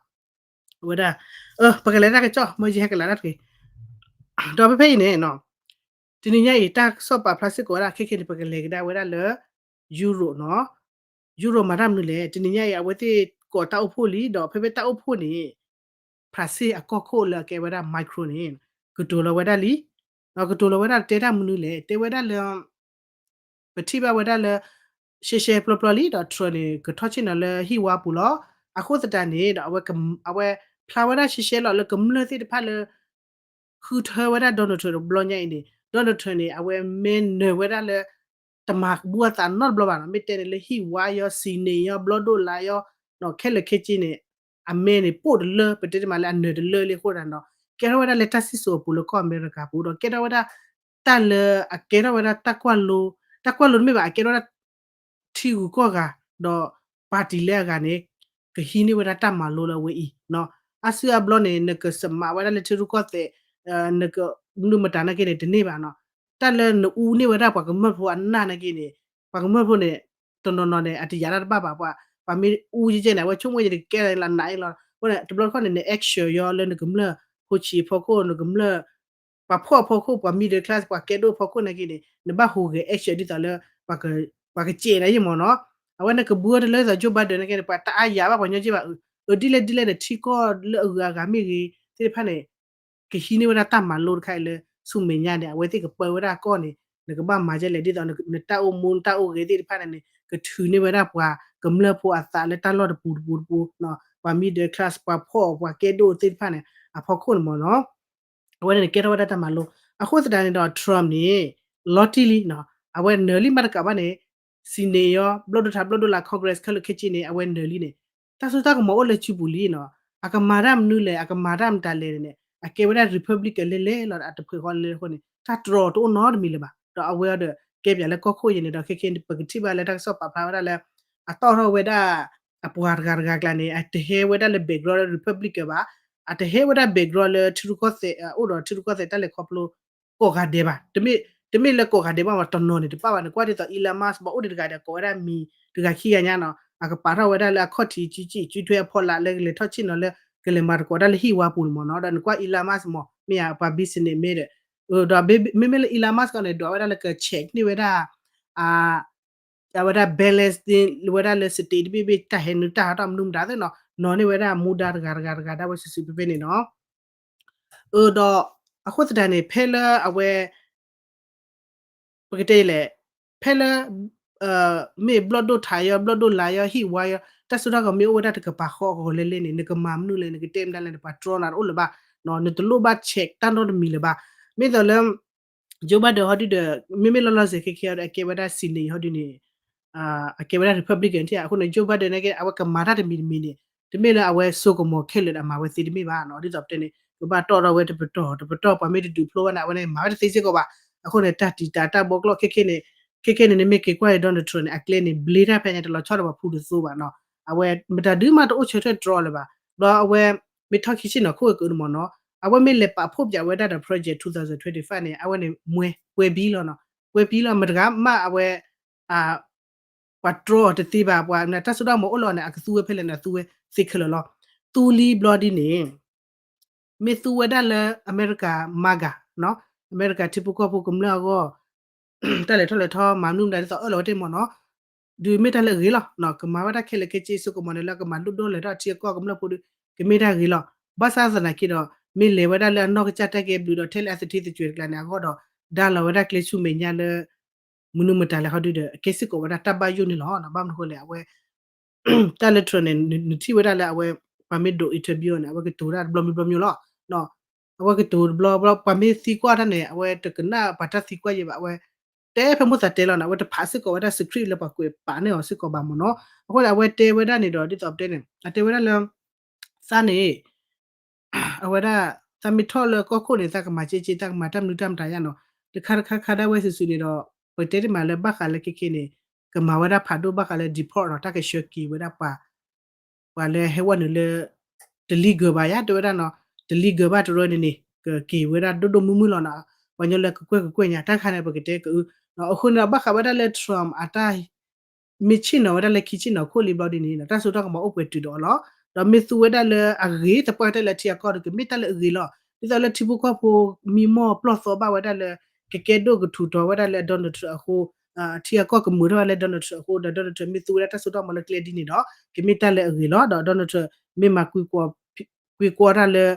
အဝဲဒၣ် ပကလဲၤတၢ်ကစီၣ် မ့ၢ်ယဟဲကလၤတၢ်တဂ့ၤ, ဒီးဖဲဖဲအံၤန့ၣ် တနံၤညါအံၤ တၢ်ကစီၣ်ပာ်ဖျါစ့ၢ်ကီးဝဲဒၣ် ခဲခဲန့ၣ် ပကလဲၤကဒါဝဲဒၣ်လၢ Europe နီၤ. Europe မၤတၢ်မနုၤလဲၣ်. တနံၤညါအံၤ အဝဲသ့ၣ်ကိးတၢ်အိၣ်ဖှိၣ်လံ ဒီးဖဲဖဲတၢ်အိၣ်ဖှိၣ်န့ၣ် ဖရၣ်စ့ၢ်အကီၢ်ခိၣ်လၢအကဲဝဲဒၣ် Macron န့ၣ် ကတိၤလီၤဝဲဒၣ်လံ. ကတိၤလီၤဝဲဒၣ်တဲတၢ်မနုၤလဲၣ်. တဲဝဲဒၣ်လၢ ပထံၣ်ဘၣ်ဝဲဒၣ်လၢ ရှဲရှဲပျီပျီလံ ဒီး Trump န့ၣ် ကထီၣ်ဆ့ၣ်နီၤလၢဟံၣ်ဝါပူၤလီၤ. အဃိသတးန့ၣ်ဒီး အဝဲဖျါဝဲဒၣ်ရှဲရှဲလီၤလၢကမျၢၢ်သ့ၣ်တဖၣ်လၢ ဃုထၢဝဲဒၣ် Donald Trump တဘျီညါအံၤန့ၣ် Donald Trump န့ၣ် အဝဲမ့ၢ်နၢၤဝဲဒၣ်လၢ တမၤဘူးအသးနီတဘျီဘၣ်နီၤ, မ့ၢ်တဲန့ၣ်လၢဟံၣ်ဝါယီ Senate ယီ ဘျီၣ်ဒိၣ်လါယီ ခဲလၢာ်ခဲဆ့န့ၣ် အမဲန့ၣ်ပိၣ်တလၢ ပတဲတမးလၢအနၢၤတလၢလံအဃိသတးဒီး ကဲထီၣ်ဝဲဒၣ်လၢတၢ်စံၣ်စိၤအပူၤလၢကီၢ်အမဲရကၤပူၤဒီး ကဲထီၣ်ဝဲဒၣ် တၢ်လၢအကဲထီၣ်ဝဲဒၣ်တၢ်ကွၢ်လိ တၢ်ကွၢ်လိတမ့ၢ်ဘၣ် အကဲထီၣ်ဝဲဒၣ် ထံဂုၤကီၢ်ဂၤ ဒီး party လၢအဂၤန့ၣ် ကဟံးန့ၢ်ဝဲဒၣ်တၢ်မၤလိလၢအဝဲအံၤနီၤ. အါစုအါဘျီန့ၣ် နကစမးဝဲဒၣ်လၢထံရူၢ်ကီၢ်သဲး နကမနုၤမတၤနာ်က့န့ၣ် တန့ၢ်ဘၣ်နီၤ. တၢ်လၢနအူန့ၢ်ဝဲဒၣ်ပှၤကမျၢၢ်ဖိအနၢ်နာ်က့န့ၣ် ပှၤကမျၢၢ်ဖိန့ၣ် တနီၤနီၤန့ၣ် အတယာ်တၢ်တဘၣ်ဘၣ် ပှၤ ပှၤမ့ၢ်အူကဲကဲန့ၣ် အဝဲဆိကမိၣ်ယဲန့ၣ် ကကဲလၢနၤအံၤလီၤ. အဃိန့ၣ် တဘျီတခီၣ်န့ၣ် န action ယီလၢနကမျၢၢ်ဖိဆံးအဖီခိၣ် နကမျၢၢ် ပှၤဖှီၣ်အဖီခိၣ် ပှၤ middle class ပှၤကဲဒိၣ်အဖီခိၣ်နာ်က့န့ၣ် နဘၣ်ဟူးဂဲၤ action ဒ်သိးလၢ ပှၤကစဲးနၤယဲမ့ၢ်နီၤ. အဝဲန့ၣ်ကဘှီတလၢဒ်သိး Joe Biden နာ်က့န့ၣ် ပှၤတအါယၤဘၣ်ပှၤညီက့ဘၣ် အၢ ဒ်လဲၣ်ဒ်လဲၣ်န့ၣ် ထံကီၢ်လၢအဂုၤအဂၤမ့ၢ်ဂ့ၤ သ့ၣ်တဖၣ်န့ၣ် ကဟံးန့ၢ်ဝဲဒၣ်တၢ်မၤလိတခါအံၤလၢ ဆူမဲာ်ညါန့ၣ် အဝဲသ့ၣ်ကပၢဝဲဒၣ်အကီၢ်န့ၣ် နကဘၣ်မၤဒ်လဲၣ် ဒ်သိးနတၢ်အိၣ်မူနတၢ်အိၣ်ဂဲၤသ့ၣ်တဖၣ်န့ၣ်န့ၣ် ကထုးန့ၢ်ဝဲဒၣ်ပှၤကမျၢၢ်ဖိအသးလၢတၢ်လီၢ်တပူၤတပူၤ ပှၤ middle class ပှၤဖှီၣ်ပှၤကဲဒိၣ်သ့ၣ်တဖၣ်န့ၣ် အဖီခိၣ်န့ၣ်မ့ၢ်နီၤ. အဝဲန့ၣ်ကဲထီၣ်ဝဲဒၣ်တၢ်မၤလိ အဃိသတးန့ၣ်ဒီး Trump န့ၣ် လီၤတံၢ်လံနီၤ အဝဲနၢၤလံမၤတကးဘၣ်န့ၣ် Senate ယီ ဘျီၣ်ဒိၣ်ထး ဘျီၣ်ဒိၣ်လါ Congress ခဲလၢာ်ခဲဆ့န့ၣ် အဝဲနၢၤလံန့ၣ် တၢ်စိတၢ်ကမီၤအိၣ်လၢစုပူၤလံနီၤ. အကမၤတၢ်မနုၤလဲၣ် အကမၤတၢ်မတၤလဲၣ်န့ၣ် အကဲဝဲဒၣ် Republican လဲၤလဲၤလီၤ အတဖှဲးဃီလဲၤလဲၤအဃိန့ၣ် တၢ်တြီတအိၣ်နီတမံၤလၢၤဘၣ်. ဒီးအဝဲအံၤဒီး ကဲပၠးလၢကီၢ်ခိၣ်ယဲန့ၣ်ဒီး ခဲခဲန့ၣ် ပကထံၣ်ဘၣ်လၢတၢ်ကစီၣ်ပာ်ဖျါဝဲဒၣ်လၢ အတီၣ်ထီၣ်ဝဲဒၣ် အပှၤတဂၤတဂၤကျါန့ၣ် အတဟဲဝဲဒၣ်လၢ background လၢ Republican ဘၣ်, အတဟဲဝဲဒၣ် background လၢထံရူၢ်ကီၢ်သဲး အိၣ်ဒီးထံရူၢ်ကီၢ်သဲးတၢ်လဲၤခီဖျိ ကိးဂၤဒဲးဘၣ်. တမ့ၢ်လၢကိးဂၤဒဲးဘၣ်မး တနီၤန့ၣ်တပၣ်ဘၣ်. နကွၢ်ဒ်သိး Elon Musk ဘၣ်အိၣ်ဒံးတဂၤဒီး ကိးဝဲဒၣ်မံၤတဂၤခံဂၤညါနီၤ, အကပာ်ထီၣ်ဝဲဒၣ်လၢအခီၣ်ထံးကံကံ ကံထွဲအဖီလာ်လၢကလဲၤထီၣ်ဆ့ၣ်နီၤလၢ ကလဲၤမၤသကိးတၢ်လၢဟံၣ်ဝါပူၤန့ၣ်မ့ၢ်နီၤ, ဒီးနကွၢ် Elon Musk မး မ့ၢ်ဧါ ပှၤ business မ့ၢ်ဒီး, ဒီးမ့မ့ၢ်လၢ Elon Musk န့ၣ် ဒွးဝဲဒၣ်လၢက check န့ၢ်ဝဲဒၣ် အဝဲဒၣ် balance ဝဲဒၣ်လၢ state တဘ့ၣ်ဘ့ၣ် တၢ်ဟဲနုာ်တၢ်ဟးထီၣ်မနုၤမတၤသ့ၣ်နီၤ, နီၤန့ၢ်ဝဲဒၣ်မူဒါတဂၤတဂၤတဂၤဒၣ်ဝဲစုာ်စုာ်ဖဲဖဲန့ၣ်နီၤ. ဒီးအဃိသတးန့ၣ် ဖဲလၢအဝဲ ပကတဲလဲၣ်, ဖဲလၢ မ့ၢ်ဘျီၣ်ဒိၣ်ထးယီ ဘျီၣ်ဒိၣ်လါယီ ဟံၣ်ဝါယီ တၢ်စိတၢ်ကမီၤမ့ၢ်အိၣ်ဝဲဒၣ်တကပၤဃီအဂီၢ်လဲၣ်လဲၣ်န့ၣ် နကမၤမနုၤလဲၣ် နကတဲမတၤလဲၣ်န့ၣ် ပှၤတြီနၤတအိၣ်လၢၤဘၣ်, နတလိၣ်ဘၣ် check တၢ်နီတမံၤလၢၤဘၣ်. မ့ၢ်သိးလၢ Joe Biden ဟီဒုဒီး မ့မ့ၢ်လီၤလီၤဆဲးခဲခဲဒီး အကဲဝဲဒၣ် Senate ဟီဒုန့ၣ် အကဲဝဲဒၣ် Republican ထံၣ်ဧါ, အဃိန့ၣ် Joe Biden န့ၣ်က့ အဝဲကမၤတၢ်တမံၤတမံၤန့ၣ် တမ့ၢ်လၢအဝဲစိကမီၤခဲလၢာ်ဒီးအမၤဝဲသ့တမ့ၢ်ဘၣ်နီၤ, ဒ်သိးပတဲန့ၣ် ကဘၣ်တီၣ်ထီၣ်ဝဲတပတီၢ် တပတီၢ် ပှၤမ့ၢ်တဒုးဖျိဘၣ်န့ၣ် အဝဲန့ၣ်မၤဝဲတသ့စ့ၢ်ကီးဘၣ်. အဃိန့ၣ် တၢ်တံာ်တာ်တၢ်ဘီကျိာ်ခဲခဲန့ၣ် ခဲခဲန့ၣ် နမ့ၢ်က့ၤကွၢ်အံၤ Donald Trump န့ၣ် အကျဲန့ၣ် ဘျ့တၢ်ဖဲညါ တလီၤဆီဒီးပှၤဖူတသိဘၣ်နီၤ, အဝဲမတၤဒုးမးတအိၣ်ဆၢထၢၣ်တြီလၢၤဘၣ်. ဒီးအဝဲ မ့ၢ်ထီၣ်ခံဆ့ၣ်နီၤခိၣ်က့ၤက့ၤန့ၣ်မ့ၢ်နီၤ, အဝဲမ့ၢ်လဲၤပာ်ဖှိၣ်ပၠးဝဲဒၣ်ဒီး Project two thousand twenty-five န့ၣ် အဝဲန့ၣ် မွဲ ကွဲဘံလီၤနီၤ, ကွဲဘံလီၤ မတၤဂၤမးအဝဲ ပှၤတြီအီၤတသ့ဘၣ်, ပှၤတၢ်စိတၢ်ကမီၤအိၣ်လီၤန့ၣ် အကသူဝဲဖဲလဲၣ်န့ၣ် အသူဝဲသ့ခဲလၢာ်လီၤ. သူလံဘျီဒ်န့ၣ် မ့ၢ်သူဝဲဒၣ်လၢအမဲရကၤ MAGA နီၤ, အမဲရကၤထံဖိကီၢ်ဖိကမျၢၢ်အဂီၢ် တၢ်လဲၤထီၣ်လဲၤထီ မၤမနုၤမတၤဒ်သိးအၢၣ်လီၤဝဲတ့ၢ်မ့ၢ်နီၤ, ဒုးမ့ၢ်တၢ်လၢအဂ့ၤလီၤ. ကမၤဝဲဒၣ်ခဲလၢာ်ခဲဆ့စိကမီၤန့ၣ် လၢကမၤလိၣ်ဒိၣ်လဲၤထီၣ်ထံအကီၢ်ကမျၢၢ်ဖိဒီး ကမ့ၢ်တၢ်ဂ့ၤလီၤ. ဘၣ်ဆၣ်သနာ်က့ဒီး မ့ၢ်လဲၤဝဲဒၣ်လၢအနီၢ်ကစၢ်တၢ်ကဲဘျုးဒီး ထဲလၢအသထ့သကွဲၤတကျါန့ၣ်အဂီၢ်ဒီး ဒါလီၤဝဲဒၣ်ကျဲဆူမဲာ်ညါလၢ မနုၤမတၤလဲၣ်ဟီဒုဒီး အကဲစ့ၢ်ကီးဝဲဒၣ်တၢ်ဘၣ်ယိၣ်န့ၣ်လီၤ. ဘၣ်မနုၤဃိလဲၣ် အဝဲ တၢ်လၢ Trump န့ၣ် နထံၣ်ဝဲဒၣ်လၢအဝဲ ပှၤမ့ၢ်ဒိး interview န့ၣ် အဝဲကတိၤတၢ်တဘျီမံၤဘျီမံၤလီၤ. အဝဲကတိၤတဘျီဘျီ ပှၤမ့ၢ်သံကွၢ်တၢ်န့ၣ် အဝဲတကနၣ်ပှၤတၢ်သံကွၢ်ယဲဘၣ် အဝဲ တဲဖဲမိၣ်သးတဲလီၤန့ၣ် အဝဲတဖးစ့ၢ်ကီးဝဲဒၣ် script လၢပှၤကွဲးပာ်န့ၢ်အီၤစ့ၢ်ကီးဘၣ်မ့ၢ်နီၤ. အဃိန့ၣ် အဝဲတဲဝဲဒၣ်န့ၣ်ဒီး ဒ်သိးပတဲန့ၣ် အတဲဝဲဒၣ်လၢ သးန့ၣ် အဝဲဒၣ် သးမ့ၢ်ထီၣ်လၢကီၢ်ခိၣ်န့ၣ် သးကမၤက့က့ သးကမၤတၢ်မနုၤတၢ်မတၤယါနီၤ. တခါတခါခါဒၣ်ဝဲစုာ်စုာ်န့ၣ်ဒီး ပတဲတမးလၢဘၣ်ဃးလၢခဲခဲန့ၣ် ကမၤဝဲဒၣ်ဖးဒိၣ်ဘၣ်ဃးလၢ deport နီၤ တၢ်ကဆှၢက့ၤဝဲဒၣ်ပှၤ ပှၤလၢဟဲဝဲနုာ်လၢ တ legal ဘၣ်ယါ တဲဝဲဒၣ်နီၤ, တ legal ဘၣ်တရၢန့ၣ်န့ၣ် ကက့ၤဝဲဒၣ်ဒိၣ်ဒိၣ်မုၢ်မုၢ်လီၤနီၤ. ပှၤညီလၢကကွဲၢ်ကကွဲၢ်ညါ တၢ်ခါန့ၣ် ပကတဲကအု အဃိန့ၣ်ဒီး ဘၣ်ဃးဝဲဒၣ်လၢ Trump အတၢ် မ့ၢ်ဆ့ၣ်နီၤဝဲဒၣ်လၢခံဆ့ၣ်နီၤခိၣ်လံဘျီဒ်န့ၣ် တၢ်စိတၢ်ကမီၤအိၣ်ပှဲၤတုၤဒီးအီၤလီၤ. ဒီးမ့ၢ်သူဝဲဒၣ်လၢအဂ့ၤသပှၢ်ကတၢၢ်လၢထံအကီၢ်ဒီး ကမ့ၢ်တၢ်လၢအဂ့ၤလီၤ. ဒ်သိးလၢထံဖိကီၢ်ဖိ မံမီၢ်ပျီၢ်သီဘၣ်ဝဲဒၣ်လၢ ကကဲဒိၣ်ကထူးထီၣ်ဝဲဒၣ်လၢ Donald Trump အဃိ ထံအကီၢ်ကမုာ်ထီၣ်ဝဲလၢ Donald Trump အဃိ ဒီး Donald Trump မ့ၢ်သူဝဲဒၣ်တၢ်စိတၢ်ကမီၤလၢကျဲဒ်န့ၣ်ဒီး ကမ့ၢ်တၢ်လၢအဂ့ၤလီၤ. ဒီး Donald Trump မ့ၢ်မၤ ကွံာ်ကွီၢ်တၢ်လၢ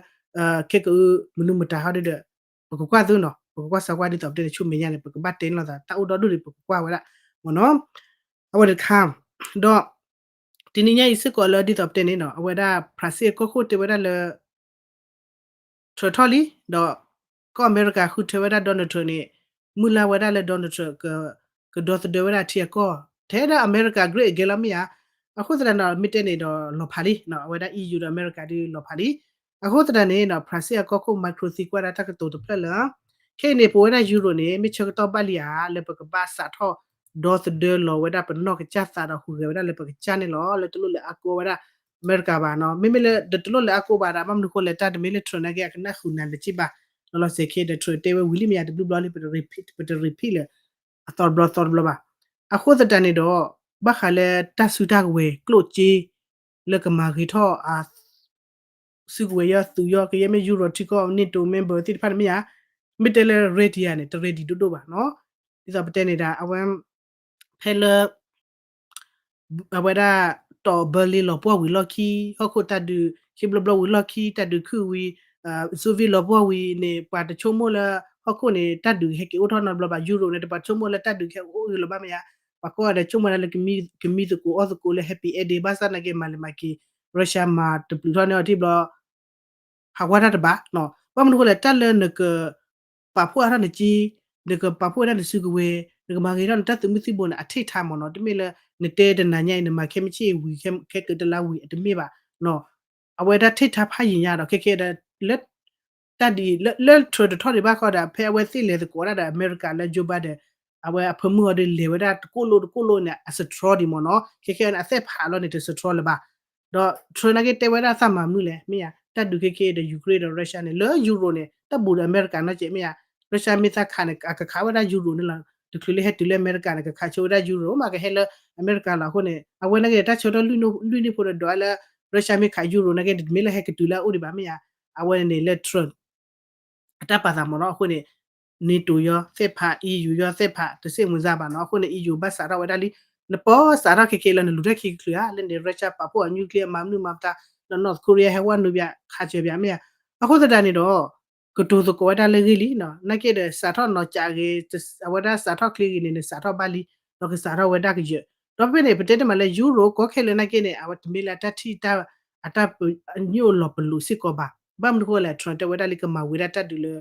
ခဲကအု မနုၤမတၤဟီဒ်ဒီး ပကကွၢ်သုနီၤ ပကကွၢ်စးကွၢ်ဒ်သိးပတဲန့ၣ် ဆူမဲာ်ညါန့ၣ် ပကဘၣ်တဲန့ၢ်လိာ်သး တၢ်အိၣ်ဒီဒူၣ်န့ၣ် ပကကွၢ်ဝဲဒၣ် မ့ၢ်နီၤ. အဝဲတခါ ဒီး တနံၤညါအံၤစ့ၢ်ကီးလၢဒ်သိးပတဲန့ၣ်နီၤ အဝဲဒၣ် ဖရၣ်စ့ၣ်ကီၢ်ခိၣ်တဲဝဲဒၣ်လၢ ထၢထီၣ်လံ ဒီး ကီၢ်အမဲရကၤဃုထၢဝဲဒၣ် Donald Trump န့ၣ် မုၢ်လၢ်ဝဲဒၣ်လၢ Donald Trump ကဒီသဒၢဝဲဒၣ်ထံအကီၢ် ထဲဒၣ်အမဲရကၤ great again လီၤမ့ၢ်ဧါ. အဃိသတးန့ၣ် မ့ၢ်တဲန့ၣ်ဒီးလီၤဖးလံ အဝဲဒၣ် E U ဒီးအမဲရကၤဒုးလီၤဖးလံ. အဃိသတးန့ၣ် Brazil အကီၢ်ခိၣ် Macron သံကွၢ်ဒၣ်တၢ်ကတိၤတဖျၢၣ်လၢ ခဲအံၤန့ၣ် ပဝဲဒၣ် Euro န့ၣ် မ့ၢ်ဆၢကတီၢ်ဘၣ်လံဧါ လၢပကဘၣ်စးထီၣ်ဒီသဒၢလီၤဝဲဒၣ်ပနီၢ်ကစၢ်သးဒီးဟူးဂဲၤဝဲဒၣ်လၢပကစၢ်န့ၣ်လီၤ. လၢတလိၣ်လဲၤအါကိးဝဲဒၣ်အမဲရကၤဘၣ်နီၤ. မ့မ့ၢ်လၢတလိၣ်လဲၤအါကိးဘၣ်ဒီး ဘၣ်မနုၤဃိလဲၣ် တၢ်တမ့ၢ်လၢ Trump နာ်က့ အကနၣ်ဃုာ်နၤလၢၤဘၣ်. လီၤစဲၤခဲဒီး Trump တဲဝဲဝံၤလံမ့ၢ်ဧါ တဘျုးဘျီလံ ပတ repeat ပတ repeat လၢအသီတဘျီသီတဘျီဘၣ်. အဃိသတးန့ၣ်ဒီး ဘၣ်ဃးလၢတၢ်စုတၢ်ကဝဲၤကျိၣ်စ့ လၢကမၤဂ့ၤထီၣ်အ စုကဝဲၤယီၤသုးယီၤ ကယဲၢ်မ့ၢ် Euro ထံကီၢ် NATO member သ့ၣ်တဖၣ်န့ၣ်မ့ၢ်ဧါ, မ့ၢ်တဲလၢ ready ဧါန့ၣ် တ ready ဒိၣ်ဒိၣ်ဘၣ်နီၤ. ဒ်သိးပတဲန့ၣ်ဒၣ် အဝဲ ဖဲလၢ အဝဲဒၣ် တီၢ် Berlin လီၤပှီၢ်ဝံၤလီၢ်ခံ ဟီၣ်ခိၣ်တၢ်ဒုး ခံဘျီဘျီဝံၤလီၢ်ခံ တၢ်ဒုးခုၣ်ဝံၤ Soviet လီၤပှီၢ်ဝံၤန့ၣ် ပှၤတဆိကမိၣ်လၢ ဟီၣ်ခိၣ်န့ၣ် တၢ်ဒုးကဟဲက့ၤအိၣ်ထီၣ်နီတဘျီဘၣ်. Euro န့ၣ် တပှၤဆိကမိၣ်လၢတၢ်ဒုးကဟဲအိၣ်ဂ့ၤလီၤဘၣ်မ့ၢ်ဧါ. ပှၤကိးဂၤဒဲးဆိကမိၣ်ဒၣ်လၢ ကမံသကိးအီၣ်သကိးလၢ Happy Ending ဘၣ်ဆၣ်နာ်က့ မၤလၢမၤက့ၤ Russia မၤတပျုးထီၣ်န့ၢ်အီၤထံဘျီ ဟးဝါတၢ်တဘၣ်နီၤ. ဘၣ်မနုၤဃိလဲၣ် တၢ်လၢနက ပာ်ဖှိၣ်အါထီၣ်နက့ နကပာ်ဖှိၣ်ဝဲဒၣ်နစုကဝဲၤ နကမၤဂ့ၤထီၣ်နတၢ်သုးမုၢ်သံၣ်ဘိန့ၣ် အ take time မ့ၢ်နီၤ. တမ့ၢ်လၢ နတဲတနၤညါအံၤ နမၤခဲမုၢ်ဆ့ၣ်ဝံၤ ခဲကတလါဝံၤ အတမ့ၢ်ဘၣ်နီၤ. အဝဲဒၣ် take time ဖးယံာ်ညါဒီး ခဲခဲဒီး လၢ တၢ်ဒ်အံၤ လၢ လၢ Trump တထီၣ်ဒံးဘၣ်ဃီဒီး ဖဲအဝဲသ့ၣ်လဲၤသကိးဒၣ်ဒီး အမဲရကၤလၢ Joe Biden အဝဲအဖၢမုၢ်အီၤဒီး လဲၤဝဲဒၣ်တကိၣ်လိၣ်တကိၣ်လိၣ်န့ၣ် အ strong ဒံးမ့ၢ်နီၤ. ခဲခဲန့ၣ် အသ့ၣ်ဖးလီၤန့ၣ် တ strong လၢၤဘၣ်. ဒီး Trump နာ်က့တဲဝဲဒၣ်သးမၤမနုၤလဲၣ် မ့ၢ်ဧါ. တၢ်ဒုးခဲခဲဒီး Ukraine ဒီး Russia န့ၣ် လၢ Euro န့ၣ် တၢ်ဘူးဒီးအမဲရကၤနီတစဲး မ့ၢ်ဧါ. Russia မ့ၢ်သးခးန့ၣ် အကခးဝဲဒၣ် Euro န့ၣ်လီၤ. တချုးလၢဟဲတုၤလၢအမဲရကၤန့ၣ် ကခးဆိဝဲဒၣ် Euro မ့ၢ်ကဟဲလၢအမဲရကၤလီၤ. အဃိန့ၣ် အဝဲနာ်က့ တၢ်ဆၢထၢၣ်လွံၢ်နံၣ်ဖိဒီးဒွးလၢ Russia မ့ၢ်ခး Euro နာ်က့ တမ့ၢ်လၢဟဲကတုၤလၢအအိၣ်ဒံးဘၣ် မ့ၢ်ဧါ. အဝဲန့ၣ်လၢ Trump အတၢ်ပာ်သးမ့ၢ်နီၤ. အဃိန့ၣ် NATO ယီၤသ့ၣ်ဖး EU ယီၤသ့ၣ်ဖး တစ့ၢ်မုၢ်စၢ်ဘၣ်နီၤ. အဃိန့ၣ် EU ဘၣ်စးထီၣ်ဝဲဒၣ်လံ. နပီၢ်စးထီၣ်ခဲခဲလၢနလူၤတၢ်ခံကချုးဧါ လၢန့ၣ် Russia ပာ်ဖှိၣ်အ nuclear မၤမနုၤမၤပတၢ် ဒီး North Korea ဟဲဝဲနုာ်ဘၣ် ခးစၢၤဘၣ် မ့ၢ်ဧါ. အဃိသတးန့ၣ်ဒီး ကတိၤသကိးဝဲဒၣ်လၢဂ့ၢ်လံနီၤ. နာ်က့ဒီး စးထီၣ်နီၤကးဂ့ၤ အဝဲဒၣ်စးထီၣ်ချ့ဂ့ၤန့ၣ် နစးထီၣ်ဘၣ်လံ ဒီးကစးထီၣ်ဝဲဒၣ်ကယၢၤ. ဒီးဖဲဖဲန့ၣ် ပတဲတမံၤလၢ Euro ကီခဲလၢာ်နာ်က့န့ၣ် အဝဲတမ့ၢ်လၢအတၢ်ထံၣ် အတၢ်ပညိၣ်လီၤပလိာ်စ့ၢ်ကီးဘၣ်. ဘၣ်မနုၤဃိလဲၣ် Trump တဲဝဲဒၣ်လံ ကမၤဝံၤဒၣ်တၢ်ဒုးလၢ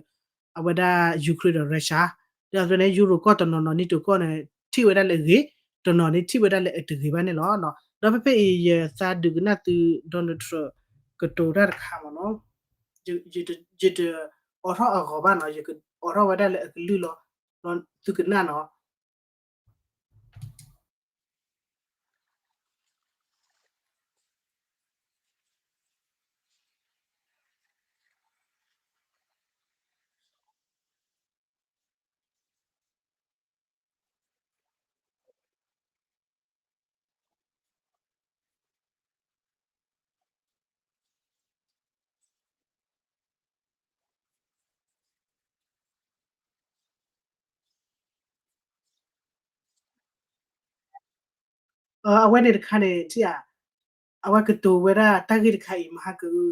အဝဲဒၣ် Ukraine ဒီး Russia ဒီးဖဲန့ၣ် Euro ကီၢ်တနီၤနီၤ NATO ကီၢ်န့ၣ် ထံၣ်ဝဲဒၣ်လၢအဂ့ၤ တနီၤန့ၣ် ထံၣ်ဝဲဒၣ်လၢအတဂ့ၤဘၣ်န့ၣ်လီၤ. ဒီးဖဲဖဲအံၤ ယသးဒုးကနၣ်သု Donald Trump ကတိၤတၢ်တခါမ့ၢ်နီၤ. ယတအိးထီၣ်အဂီၤဘၣ်နီၤ ယကအိးထီၣ်ဝဲဒၣ်လၢအကလုၢ်လီၤ. သုကနၣ်နီၤ. အဝဲန့ၣ်တခါန့ၣ် ထံၣ်ဧါ, အဝဲကတိၤဝဲဒၣ်တၢ်ဂ့ၢ်တခါအံၤ မဟါကအု,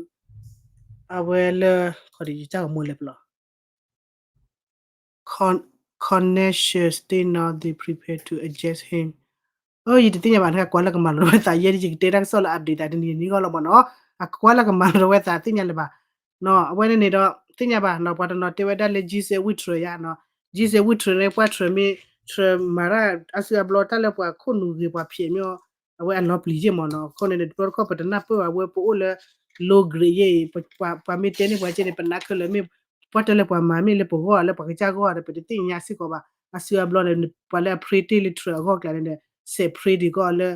အဝဲလၢ ခီဒီးယတၢ်ဂီၤမူလဲၤပလီၢ် Con- Connection stay now they prepare to eject him. အိ ယတသ့ၣ်ညါဘၣ် နကကွၢ်လၢကမၤလိာ်ဝဲသး ယဲဒ်ယကတဲတၢ်ကစီၣ်လၢ update သးတနံၤနံၤဂီၢ်လီၤမ့ၢ်နီၤ, အကွၢ်လၢကမၤလိာ်ဝဲသးသ့ၣ်ညါလၢၤဘၣ်. အဝဲန့ၣ်န့ၣ်ဒီး သ့ၣ်ညါဘၣ်နီၤ ပှၤတနီၤတဲဝဲဒၣ်လၢ Jesus with Trump ယါနီၤ, Jesus with Trump န့ၣ် ပှၤ Trump မ့ၢ် Trump မၤတၢ်အါစုအါဘျီ တၢ်လၢပှၤခိၣ်နူာ်ဂ့ၤ ပှၤဖျဲးမ့ၢ်အီၤ အဝဲအလီၤပျံၤယ့ၢ်မ့ၢ်နီၤ, အဃိန့ၣ် တဘျီတခီၣ်ပတနၢ်ပၢၢ်ဘၣ် အဝဲပအိၣ်လၢ low grade ယဲအံၤ, ပှၤမ့ၢ်တဲန့ၢ်ပှၤကဲန့ၣ် ပနၢ်ခဲလၢာ်မ့ၢ် ပှၤတဲလၢပှၤမၤမ့ၢ်လၢပဂီၢ်လၢပှၤကစၢ်ဂီၢ်ဒီး ပတသ့ၣ်ညါစ့ၢ်ကီးဘၣ်. အါစုအါဘျီန့ၣ် ပှၤလၢအ pray တ့ၢ်လၢ Trump အဂီၢ်ကျါန့ၣ်ဒီး စဲး pray ဒံးကီၢ်လၢ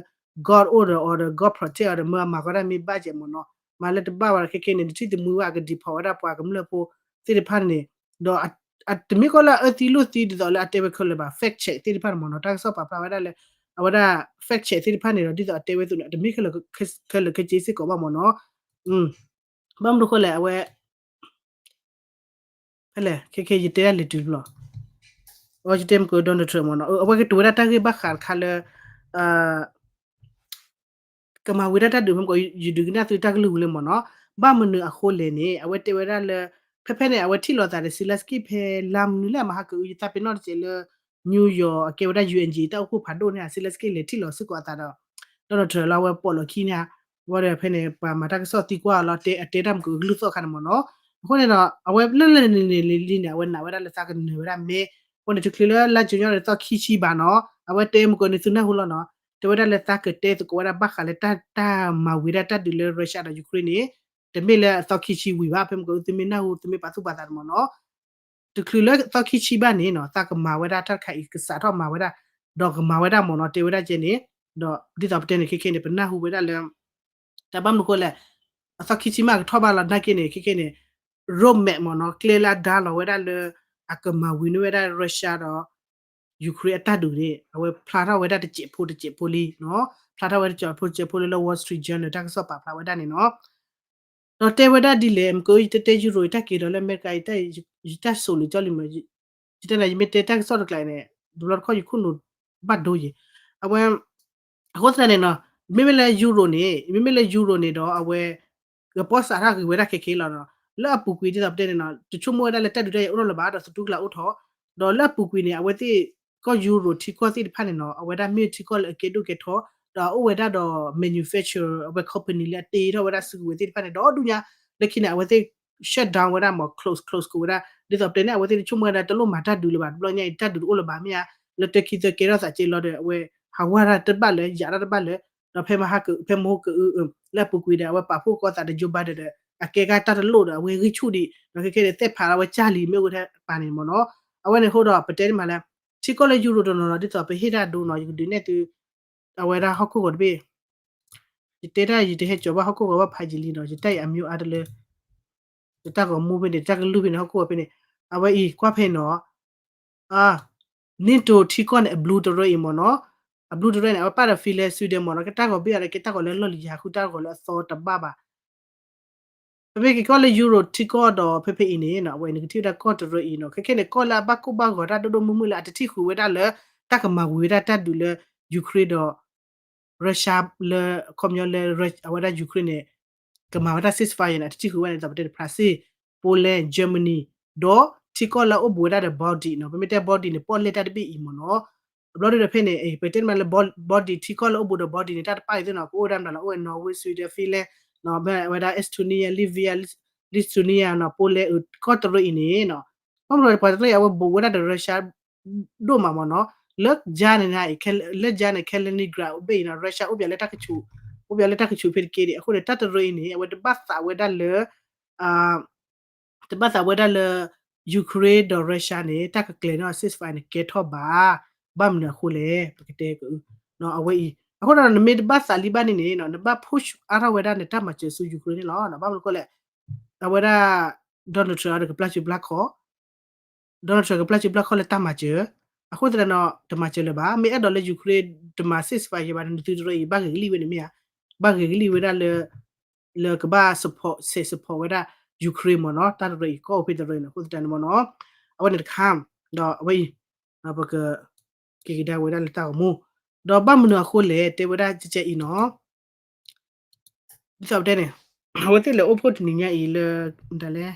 God order order God protect အီၤဒီး မၢအမၤဃီတၢ်မ့ၢ်ဘၣ်ကဲမ့ၢ်နီၤ, မၤလၢတဘၣ်ဘၣ်ဒီး ခဲခဲန့ၣ် နထံၣ်တမှံဝဲအက deport ဝဲဒၣ်ပှၤကမျၢၢ်ဖိသ့ၣ်တဖၣ်န့ၣ်, ဒီး အတမ့ၢ်ကီၢ်လၢအအၢသံလိၢ်သံဒ်သိးလၢအတဲဝဲခဲလၢာ်ဘၣ် fact check သ့ၣ်တဖၣ်န့ၣ်မ့ၢ်နီၤ, တၢ်ကစီၣ်ပာ်ဖျါဝဲဒၣ်လၢ အဝဲဒၣ် fact check သ့ၣ်တဖၣ်န့ၣ်ဒီး ဒ်သိးအတဲဝဲအသိးန့ၣ် အတမ့ၢ်ခဲလၢာ်ခဲဆ့စ့ၢ်ကီးဘၣ်မ့ၢ်နီၤ. ဘၣ်မနုၤဃိလဲၣ် အဝဲ ဖဲလဲၣ် ခဲခဲယတဲဒၣ်လဲၤတုၤဘျီ, အဝဲယတဲမ့ၢ်က Donald Trump မ့ၢ်နီၤ, အဝဲကတိၤဝဲဒၣ်တၢ်ဂ့ၢ်ဘၣ်ဃးတခါလၢ ကမၤဝံၤဒၣ်တၢ်ဒုးဖဲမ့ၢ်က ယဒုးကနၣ်သုတၢ်ကလုၢ်ဝံၤလၢမ့ၢ်နီၤ, ဘၣ်မနုၤအဃိလဲၣ်န့ၣ် အဝဲတဲဝဲဒၣ်လၢ ဖဲဖဲန့ၣ် အဝဲထံၣ်လိာ်သးဒီး Zelensky ဖဲလါမနုၤလဲၣ် မဟါကအု ယသးပ့ၤနီၣ်တစဲးလၢ New York အကဲဝဲဒၣ် UNGA တၢ်အိၣ်ဖှိၣ်ဖးဒိၣ်န့ၣ် Zelensky လဲၤထံၣ်လိာ်စ့ၢ်ကီးအသးဒီး Donald Trump လၢအဝဲပိာ်လီၤခံန့ၣ်, ဝဲဒီးဖဲန့ၣ် ပှၤမၤတၢ်ကစီၣ်သံကွၢ်အီၤလီၤ အတဲတၢ်မ့ၢ်ကကလုၢ်သီၣ်ခါန့ၣ်မ့ၢ်နီၤ, အဃိန့ၣ်ဒီး အဝဲလၢလၢန့ၣ်န့ၣ်လံန့ၣ် အဝဲနာ်ဝဲဒၣ်လၢသးကနၢၤဝဲဒၣ်မ့ၢ်, အဃိန့ၣ် တချုးလၢလါကၠိညီန့ၣ် သီခံဆံဘၣ်နီၤ အဝဲတဲမုၢ်ကီၤန့ၣ် သုနၢ်ဟူလီၤနီၤ, တဲဝဲဒၣ်လၢသးကတဲသကိးဝဲဒၣ်ဘၣ်ဃးလၢတၢ်မၤဝံၤဒၣ်တၢ်ဒုးလၢ Russia ဒီး Ukraine န့ၣ် တမ့ၢ်လၢအသီခံဆံဝံၤဘၣ် ဖဲမုၢ်ကီၤသုမ့ၢ်နၢ်ဟူ သုမ့ၢ်ပာ်သူၣ်ပာ်သးတမ့ၢ်နီၤ တချုးလၢသီခံဆံဘၣ်န့ၣ်နီၤ သးကမၤဝဲဒၣ်တၢ်တခါအံၤ ကစးထီၣ်မၤဝဲဒၣ်, ဒီးကမၤဝဲဒၣ်မ့ၢ်နီၤ တဲဝဲဒၣ်ကဲန့ၣ်, ဒီးဒ်သိးပတဲန့ၣ် ခဲခဲန့ၣ် ပနၢ်ဟူဝဲဒၣ်လၢ တၢ်ဘၣ်မနုၤဃိလဲၣ်, အသီခံဆံမးကထီၣ်ဘၣ်လီၤနာ်က့န့ၣ် ခဲခဲန့ၣ် roadmap မ့ၢ်နီၤ ကျဲလၢအဒါလီၤဝဲဒၣ်လၢ အကမၤဝံၤန့ၢ်ဝဲဒၣ် Russia ဒီး Ukraine အတၢ်ဒုးန့ၣ် အဝဲဖျါထီၣ်ဝဲဒၣ်တစဲးဖိတစဲးဖိလံနီၤ, ဖျါထီၣ်ဝဲဒၣ်တစဲးဖိတစဲးဖိလၢ Wall Street Journal တၢ်ကစီၣ်ပာ်ဖျါဝဲဒၣ်န့ၣ်နီၤ ဒီးတဲဝဲဒၣ်ဒ်လဲၣ် မုၢ်ကီၤ ယတတဲ Euro ယတၢ်က့ၤဒီးလၢအမဲရကၤ ယတၢ်ဆိၣ်လီၤကၠီလံမ့ၢ်, ယတဲနၤ ယမ့ၢ်တဲတၢ်ကစီၣ်တကျါန့ၣ် တဘျီတခီၣ်ယခိၣ်နူာ်ဘၣ်ဒိယဲၤ, အဝဲ အဃိသတးန့ၣ်နီၤ မ့မ့ၢ်လၢ Euro န့ၣ် မ့မ့ၢ်လၢ Euro န့ၣ်ဒီးအဝဲ ကပီၢ်စးထီၣ်ဂ့ၤဝဲဒၣ်ခဲခဲလီၤနီၤ, လၢအပူၤကွံာ်ဒ်သိးပတဲန့ၣ်နီၤ တဆိကမိၣ်ဝဲဒၣ်လၢတၢ်ဒုးတၢ်ယၤအိၣ်ထီၣ်လၢၤဘၣ်ဒီးသတူၢ်ကလာ်အိၣ်ထီၣ်, ဒီးလၢအပူၤကွံာ်န့ၣ် အဝဲသ့ၣ်ကီၢ် Euro ထံကီၢ်သ့ၣ်တဖၣ်န့ၣ်နီၤ အဝဲဒၣ်မ့ၢ်ထံကီၢ်လၢအကဲဒိၣ်ကဲထီ ဒီးအအိၣ်ဝဲဒၣ်ဒီး manufacturer အဝဲ company လၢအတ့ထီၣ်ဝဲဒၣ်စုကဝဲၤသ့ၣ်တဖၣ်န့ၣ် ဒီဒူၣ်ညါ လၢခံန့ၣ် အဝဲသ့ၣ် shut down ဝဲဒၣ်မ့ၢ် close close ကဝဲဒၣ် ဒ်သိးပတဲန့ၣ် အဝဲသ့ၣ်တဆိကမိၣ်ဝဲဒၣ်တလိၣ်မၤတၢ်ဒုးလၢၤဘၣ် တဘျီညါအံၤ တၢ်ဒုးတအိၣ်လၢၤဘၣ်မ့ၢ်ဧါ, လၢတခံသၢကဲထီၣ်သးကဲလီၤဒီး အဝဲဟးဝါတၢ်တဘၣ်လၢ ယၤတၢ်တဘၣ်လၢ ဒီးဖဲမဟါက ဖဲမဟါကအု လၢအပူၤကွံာ်ဒီး အဝဲပာ်ဖှိၣ်ကီသးဒီး Joe Biden ဒီး အကဲကၢ်တၢ်တလိၣ်ဒီး အဝဲဂံၢ်ဆူၣ်ဒံး ဒီးခဲခဲန့ၣ် သဲၣ်ဖးလၢအဝဲကၢ်လံမ့ၢ်အိၣ်ထဲပာ်န့ၣ်မ့ၢ်နီၤ, အဝဲန့ၣ်အဃိဒီး ပတဲန့ၣ်မးလၢ ထံကီၢ်လၢ Euro တနီၤနီၤ ဒ်သိးပဟ့ၣ်တၢ်ဒိနီၤ ယကဒုးနဲၣ်သု အဝဲဒၣ်ဟီၣ်ခိၣ်ဂီၤတဘ့ၣ် ယတဲတၢ်ယတဟဲကၠီၤဘၣ်ဟီၣ်ခိၣ်ဂီၤဘၣ်ဖးယံာ်လံနီၤ ယတၢ်အံၤအမံၤအါတလၢ ယတၢ်ဂီၤမူဖဲန့ၣ် တၢ်ကလုၢ်ဖဲန့ၣ် ဟီၣ်ခိၣ်ဂီၤဖဲန့ၣ် အဝဲအံၤကွၢ်ဖဲနီၤ NATO ထံကီၢ်န့ၣ် အ blue တရၢအံၤမ့ၢ်နီၤ, အ blue တရၢန့ၣ် အဝဲပာ်ဒီး Finland Sweden မ့ၢ်နီၤ ကတၢ်ဂီၤဘ့ၣ်အီၤဒီး ကဲတၢ်ဂီၤလၢလီၢ်လံၤယၤဃုတၢ်ဂီၤလၢအသီတဘၣ်ဘၣ် ပမ့ၢ်က့ၤကီၢ်လၢ Euro ထံကီၢ်ဒီးဖဲဖဲအံၤန့ၣ် အဝဲန့ၣ်ကထံၣ်ဝဲဒၣ်ကီၢ်တရၢအံၤနီၤ ခဲခဲန့ၣ် ကီၢ်လၢအဘၣ်ကိၢ်ဘၣ်ဂီၤတၢ်ဒိၣ်ဒိၣ်မုၢ်မုၢ်လၢအတထံၣ်ဃုာ်ဝဲဒၣ်လၢ တၢ်ကမၤဝံၤဝဲဒၣ်တၢ်ဒုးလၢ Ukraine ဒီး Russia လၢ ခီပညီလၢ အဝဲဒၣ် Ukraine န့ၣ် ကမၤဝဲဒၣ် ceasefire န့ၣ် အတထံၣ်ဃုာ်ဝဲန့ၣ် ဒ်သိးပတဲန့ၣ် France, Poland, Germany ဒီးထံကီၢ်လၢအအိၣ်ဘူးဝဲဒၣ်ဒီး Baltic နီၤ ပမ့ၢ်တဲ Baltic န့ၣ် ပီၣ်လဲၣ်တၢ်တဘ့ၣ်အံၤမ့ၢ်နီၤ, အဘျီဒ်ဒီးဖဲန့ၣ် ပတဲန့ၣ်မးလၢ Baltic ထံကီၢ်လၢအိၣ်ဘူးဒီး Baltic န့ၣ် တၢ်တပာ်အံၤသ့ၣ်နီၤ ကအိၣ်ဝဲဒၣ်မတၤလီၤ အိၣ်ဝဲ Norway, Sweden, Finland နီၤ မ့ၢ်ဝဲဒၣ် Estonia, Latvia, Lithuania နီၤ Poland ကီၢ်တရၢအံၤန့ၣ်နီၤ, ဘၣ်မနုၤပှၤတရၢအံၤ အဝဲဘူးဝဲဒၣ်ဒီး Russia ဒိၣ်မးမ့ၢ်နီၤ, လၢယါန့ၣ် လၢယါန့ၣ် Kaliningrad ဘ့ၣ်အံၤနီၤ Russia အိၣ်ပၠးလၢတၢ်ကဆူး, အိၣ်ပၠးလၢတၢ်ကဆူးဖဲတက့ၢ်ဒံး အဃိန့ၣ် တၢ်တရၢအံၤန့ၣ် အဝဲတဘၣ်သးဝဲဒၣ်လၢ တဘၣ်သးဝဲဒၣ်လၢ Ukraine ဒီး Russia န့ၣ် တၢ်ကကျဲၤန့ၢ် ceasefire န့ၣ် ကဲထီၣ်ဘၣ်, ဘၣ်မနုၤအဃိလဲၣ် ပကတဲကအု အဝဲအံၤ အဃိဒီးနမ့ၢ်တဘၣ်သးလံဘၣ်န့ၣ်န့ၣ် နဘၣ် push အါထီၣ်ဝဲဒၣ်နတၢ်မၤစၢၤဆူ Ukraine န့ၣ်လီၤ. ဘၣ်မနုၤအဃိလဲၣ် အဝဲဒၣ် Donald Trump ဒီးကပျၢ်စုပျၢ်ခီၣ် Donald Trump ကပျၢ်စုပျၢ်ခီၣ်လၢတၢ်မၤစၢၤ, အဃိသတးဒီး တမၤစၢၤလၢၤဘၣ်. မ့ၢ်အဲၣ်ဒိးလၢ Ukraine တမၤ ceasefire ယဲဘၣ်န့ၣ် နသုတရၢအံၤ ဘၣ်ဂ့ၤကလံၣ်ဝဲန့ၣ်မ့ၢ်ဧါ, ဘၣ်ဂ့ၤကလံၣ်ဝဲဒၣ်လၢ လၢကဘၣ် support ဆဲး support ဝဲဒၣ် Ukraine မ့ၢ်နီၤ, တၢ်တရၢအံၤ ကီၢ်အိၣ်ဖဲတရၢအံၤန့ၣ် အဃိသတးန့ၣ်မ့ၢ်နီၤ, အဝဲန့ၣ်တခါ, ဒီးအဝဲအံၤ ပက က့ၤကဒါဝဲဒၣ်လၢတၢ်ဂီၤမူ, ဒီးဘၣ်မနုၤအဃိလဲၣ် တဲဝဲဒၣ်ကဲကဲအံၤနီၤ ဒ်သိးပတဲန့ၣ် အဝဲသ့ၣ်လဲၤအိၣ်ဖှိၣ်တနံၤညါအံၤလၢ ဒ်လဲၣ်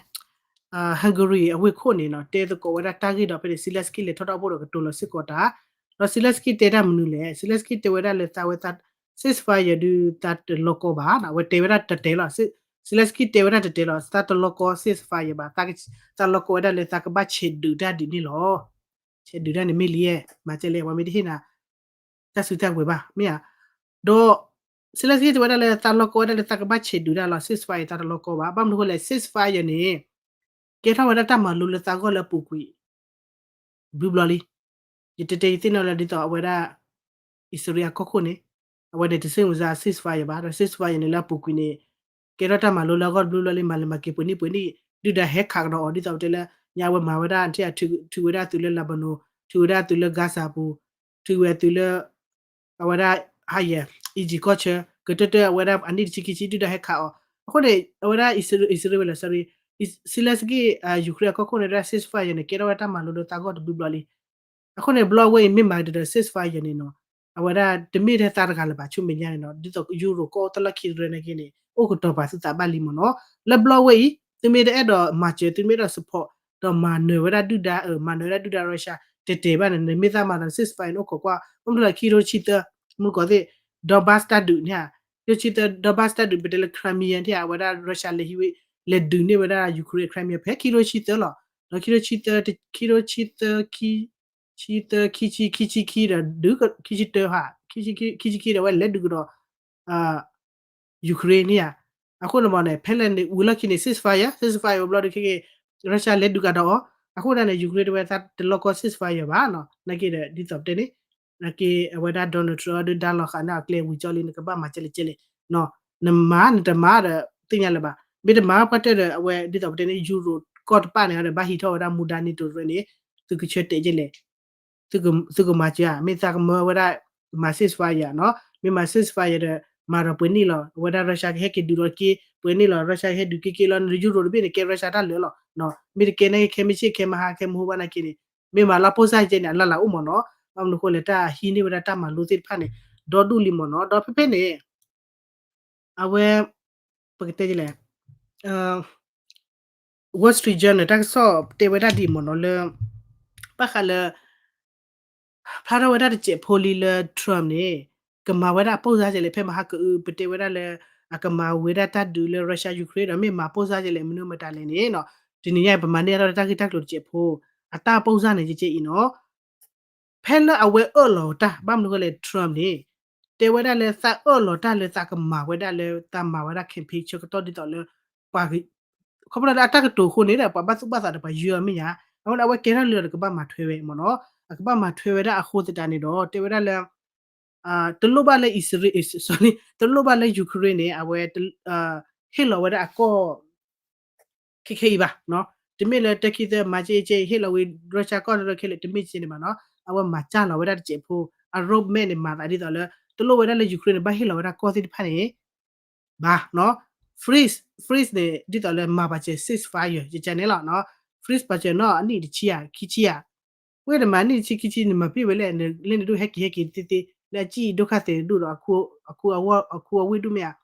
Hungary အဝ့ၢ်ခိၣ်န့ၣ်နီၤ တဲသကိးဝဲဒၣ်တၢ်ဂ့ၢ်ဒီးဖဲန့ၣ် Zelensky လဲၤထီၣ်တၢ်အိၣ်ဖှိၣ်ဒီးကတိၤလီၤစ့ၢ်ကီးတၢ်, ဒီး Zelensky တဲတၢ်မနုၤလဲၣ်, Zelensky တဲဝဲဒၣ်လၢသးဝဲသး ceasefire ဒုးသးတလီကီဘၣ်, အဝဲတဲဝဲဒၣ်တတဲလီၤ, Zelensky တဲဝဲဒၣ်တတဲလီၤ, သးတလီကီ ceasefire ဘၣ်, သးလီကီဝဲဒၣ်လၢသးကဘၣ်ဆဲးဒုးတၢ်ဒ်န့ၣ်လီၤ. ဆဲးဒုးတၢ်န့ၣ်မ့ၢ်လံ, မၤကဲလဲၣ် ပှၤမ့ၢ်တဟ့ၣ်နၤ တၢ်စုတၢ်ဝဲၤဘၣ် မ့ၢ်ဧါ. ဒီး Zelensky တဲဝဲဒၣ်လၢသးလီကီဝဲဒၣ်လၢသးကဘၣ်ဆဲးဒုးတၢ်လီၤ, ceasefire သးတလီကီဘၣ်. ဘၣ်မနုၤအဃိလဲၣ်, ceasefire န့ၣ် ကဲထီၣ်ဝဲဒၣ်တၢ်မၤလိလၢသးဂီၢ်လၢအပူၤကွံာ် ဘျုးဘျီလံ. ယတဲတဲယသ့ၣ်နီၣ်လၢဒ်သိးအဝဲဒၣ် အံၣ်စရ့လးအကီၢ်ခိၣ်န့ၣ် အဝဲန့ၣ်တစ့ၢ်မုၢ်စၢ် ceasefire ဘၣ်, ဒီး ceasefire န့ၣ်လၢအပူၤကွံာ်န့ၣ် ကဲထီၣ်တၢ်မၤလိလၢအဂီၢ်တဘျုးဘျီလံ, မၤလဲၤမၤက့ၤပှဲၤနံၣ်ပှဲၤနံၣ် ဒုၣ်ဒါဟဲခးကဒီးအီၤ ဒ်သိးပတဲလၢ ညါအဝဲမၤဝဲဒၣ် ထံၣ်အထုးဝဲဒၣ်သုးလၢ Lebanon, ထုးဝဲဒၣ်သုးလၢ Gaza ပူၤ, ထုးဝဲသုးလၢ အဝဲဒၣ် ဟါယဲၢ် Egypt ကီၢ်ဆၢ ကတၢၢ်တၢၢ် အဝဲဒၣ်အနံၣ်တဆံခံဆံ ဒုၣ်ဒါဟဲခးအီၤ. အဃိန့ၣ် အဝဲဒၣ်အံၣ်စရ့လးဝဲလီၤ sorry, Zelensky Ukraine အကီၢ်ခိၣ်န့ၣ် ဒၣ် ceasefire န့ၣ် ကဲထီၣ်ဝဲတၢ်မၤလိလၢသးဂီၢ်တဘျုးဘျီလံ. အဃိန့ၣ် ဘျီဝဲအံၤမ့ၢ်မၤကဒီး ceasefire န့ၣ်နီၤ, အဝဲဒၣ်တမ့ၢ်ထဲသးတဂၤလၢၤဘၣ် ဆူမဲာ်ညါန့ၣ်နီၤ, ဒ်သိး Europe ကီၢ်အိၣ်တလီၢ်ခံတရၢန့ၣ်က့န့ၣ် အိၣ်ကတီၤပာ်သုသးဘၣ်လံမ့ၢ်နီၤ. လၢဘျီဝဲအံၤ သုမ့ၢ်တအဲၣ်ဒိးမၤစၢၤ သုမ့ၢ်အဲၣ်ဒိး support ဒီးမၤနၢၤဝဲဒၣ်ဒုၣ်ဒါ မၤနၢၤဝဲဒၣ်ဒုၣ်ဒါ Russia တဲတဲာ်ဘၣ်န့ၣ် နမ့ၢ်သးမၤဒီး ceasefire န့ၣ် အိၣ်ခိးကွၢ် အိၣ်မ့ၢ်လၢခံကထိတဆံသၢ မုၢ်ကီၢ်သ့ၣ် Donbas တၢ်ဒုးန့ၣ်ဧါ, ခံကထိတဆံသၢ Donbas တၢ်ဒုး ပတဲလၢ Crimea န့ၣ်ဧါ, အဝဲဒၣ် Russia လဲၤဟံးဝဲ လဲၤဒုးန့ၢ်ဝဲဒၣ် Ukraine Crimea ဖဲခံကထိဆံသၢလီၤ. ဒီးခံကထိဆံသၢ ခံကထိဆံသၢ ခံဆံသၢ ခံဆံ ခံဆံခံဒီး ဒုး ခံဆံတၢဟး ခံဆံခံဒီး အဝဲလဲၤဒုးကဒီး Ukraine န့ၣ်ဧါ. အဃိန့ၣ်မ့ၢ်န့ၣ် ဖဲလဲၣ်န့ၣ် ဝံၤလီၢ်ခံန့ၣ် ceasefire, ceasefire ဝံၤဘျီဒီးခဲက့ၤ Russia လဲၤဒုးကဒီးအီၤ. အဃိဒၣ်န့ၣ် Ukraine တဝဲသးတလီၢ်ကီ ceasefire ဘၣ်နီၤ. နာ်က့ဒီး ဒ်သိးပတဲန့ၣ် နာ်က့အဝဲဒၣ် Donald Trump ဒုးဒါလီၤဃာ်န့ၣ်အကျဲဝံၤကၠီလံ နကဘၣ်မၤကဲလဲၣ်ကဲလဲၣ် နမၤနတမၤဒီး သ့ၣ်ညါလၢၤဘၣ်. မ့ၢ်တမၤပှၢ်တၢၢ်ဒီး အဝဲဒ်သိးပတဲန့ၣ် Europe ကီၢ်တပၤန့ၣ်ဒီး ဘၣ်ဟံးထီၣ်ဝဲဒၣ်မူဒါ NATO တဝဲန့ၣ် သုကဆၢတဲာ်ကဲလဲၣ် သုကမၤစၢၤဧါ, မ့ၢ်သးကမၢဝဲဒၣ် မၤ ceasefire နီၤ, မ့ၢ်မၤ ceasefire ဒီး မၤဒီးပှဲၤန့ၣ်လီၤ, အဝဲဒၣ် Russia ကဟဲက့ၤဒုးလီၤတက့ၢ်, ပှဲၤန့ၣ်လီၤ, Russia ကဟဲဒုးက့ၤက့ၤလီၤ, နယူရိၤတဘ့ၣ်န့ၣ် ကဲ Russia တၢ်လၢာ်လီၤ, မ့ၢ်တကဲန့ၣ် ခဲမုၢ်ဆ့ၣ်ခဲမုၢ်ဟါ ခဲမုၢ်ဟိဘၣ်နာ်က့န့ၣ်, မ့ၢ်မၤလၢပိၢ်စၢ်ကဲန့ၣ် အလၢ်လၢ်အိၣ်မ့ၢ်နီၤ, ဘၣ်မနုၤဃိလဲၣ် တၢ်ဟံးန့ၢ်ဝဲဒၣ်တၢ်မၤလိသ့ၣ်တဖၣ်န့ၣ် ဒီဒူၣ်လံမ့ၢ်နီၤ, ဒီးဖဲဖဲန့ၣ် အဝဲ ပကတဲလဲၣ် Wall Street Journal တၢ်ကစီၣ်တဲဝဲဒၣ်ဒ်အံၤမ့ၢ်နီၤလၢ ဘၣ်ဃးလၢ ဖျါထီၣ်ဝဲဒၣ်တစဲးဖိလံလၢ Trump န့ၣ် ကမၤဝဲဒၣ်အပိၢ်စၢ်ကဲလဲၣ် ဖဲမဟါကအု ပတဲဝဲဒၣ်လၢ အကမၤဝဲဒၣ်တၢ်ဒုးလၢ Russia Ukraine ဒီးမ့ၢ်မၤပိၢ်စၢ်ကဲလဲၣ် မနုၤမတၤလဲၣ်န့ၣ်နီၤ, တနံၤညါပမၤန့ၢ်အါထီၣ်လၢတၢ်ဂ့ၢ်တၢ်ကျိၤတစဲးဖိ အတၢ်ပိၢ်စၢ်န့ၣ်ကဲကဲအံၤနီၤ ဖဲလၢအဝဲအၢၣ်လီၤတၢ် ဘၣ်မနုၤဃိလဲၣ် Trump န့ၣ် တဲဝဲဒၣ်လၢသးအၢၣ်လီၤတၢ်လၢသးကမၤဝဲဒၣ်လၢ သးမၤဝဲဒၣ် campaign ဆၢကတီၢ်ဒ်သိးလၢ ပှၤ ခီဖျိလၢအတၢ်ကတိၤအဃိန့ၣ်ဒီး ပှၤဘၣ်သူၣ်ဘၣ်သးဒီးပှၤယၢၤအီၤမ့ၢ်ညါ, အဝဲန့ၣ် အဝဲကဲထီၣ်လၢဒီးကဘၣ်မၤထွဲဝဲမ့ၢ်နီၤ, အကဘၣ်မၤထွဲဝဲဒၣ်အဃိသတးန့ၣ်ဒီး တဲဝဲဒၣ်လၢ တလိၣ်ဘၣ်လၢ Israel, sorry, တလိၣ်ဘၣ်လၢ Ukraine န့ၣ် အဝဲ ဟ့ၣ်လီၤဝဲဒၣ်အကီၢ် ခဲခဲအံၤဘၣ်, တမ့ၢ်လၢတခံသၢမၤကဲကဲ ဟ့ၣ်လီၤဝံၤ Russia ကီၢ်တရၢခဲလၢာ် တမ့ၢ်ကဲန့ၣ်ဘၣ်နီၤ, အဝဲမၤစၢ်လီၤဝဲဒၣ်တစဲးဖိ, အ roadmap န့ၣ် မၤသးဒ်သိးလၢ တလိၣ်ဝဲဒၣ်လၢ Ukraine န့ၣ် ဘၣ်ဟ့ၣ်လီၤဝဲဒၣ်ကီၢ်သ့ၣ်တဖၣ်န့ၣ် ဘၣ်နီၤ, freeze, freeze န့ၣ် ဒ်သိးလၢမၤပာ်စၢၤ ceasefire ယကန့ၣ်လီၤ, freeze ပာ်စၢၤနီၤ အနံၣ်တဆံဧါ ခံဆံဧါ, ဝဲနမၤနံၣ်တဆံခံဆံ နမၤပ့ၢ်ဝဲလဲၣ်, လၢနဒိၣ်ဟဲက့ၤဟဲက့ၤသ့သ့ လၢအစံၣ်အံၤဒိၣ်ခါသဲးဒိၣ်ဒီး အခူအဝ့ၢ်ဒိၣ်မ့ၢ်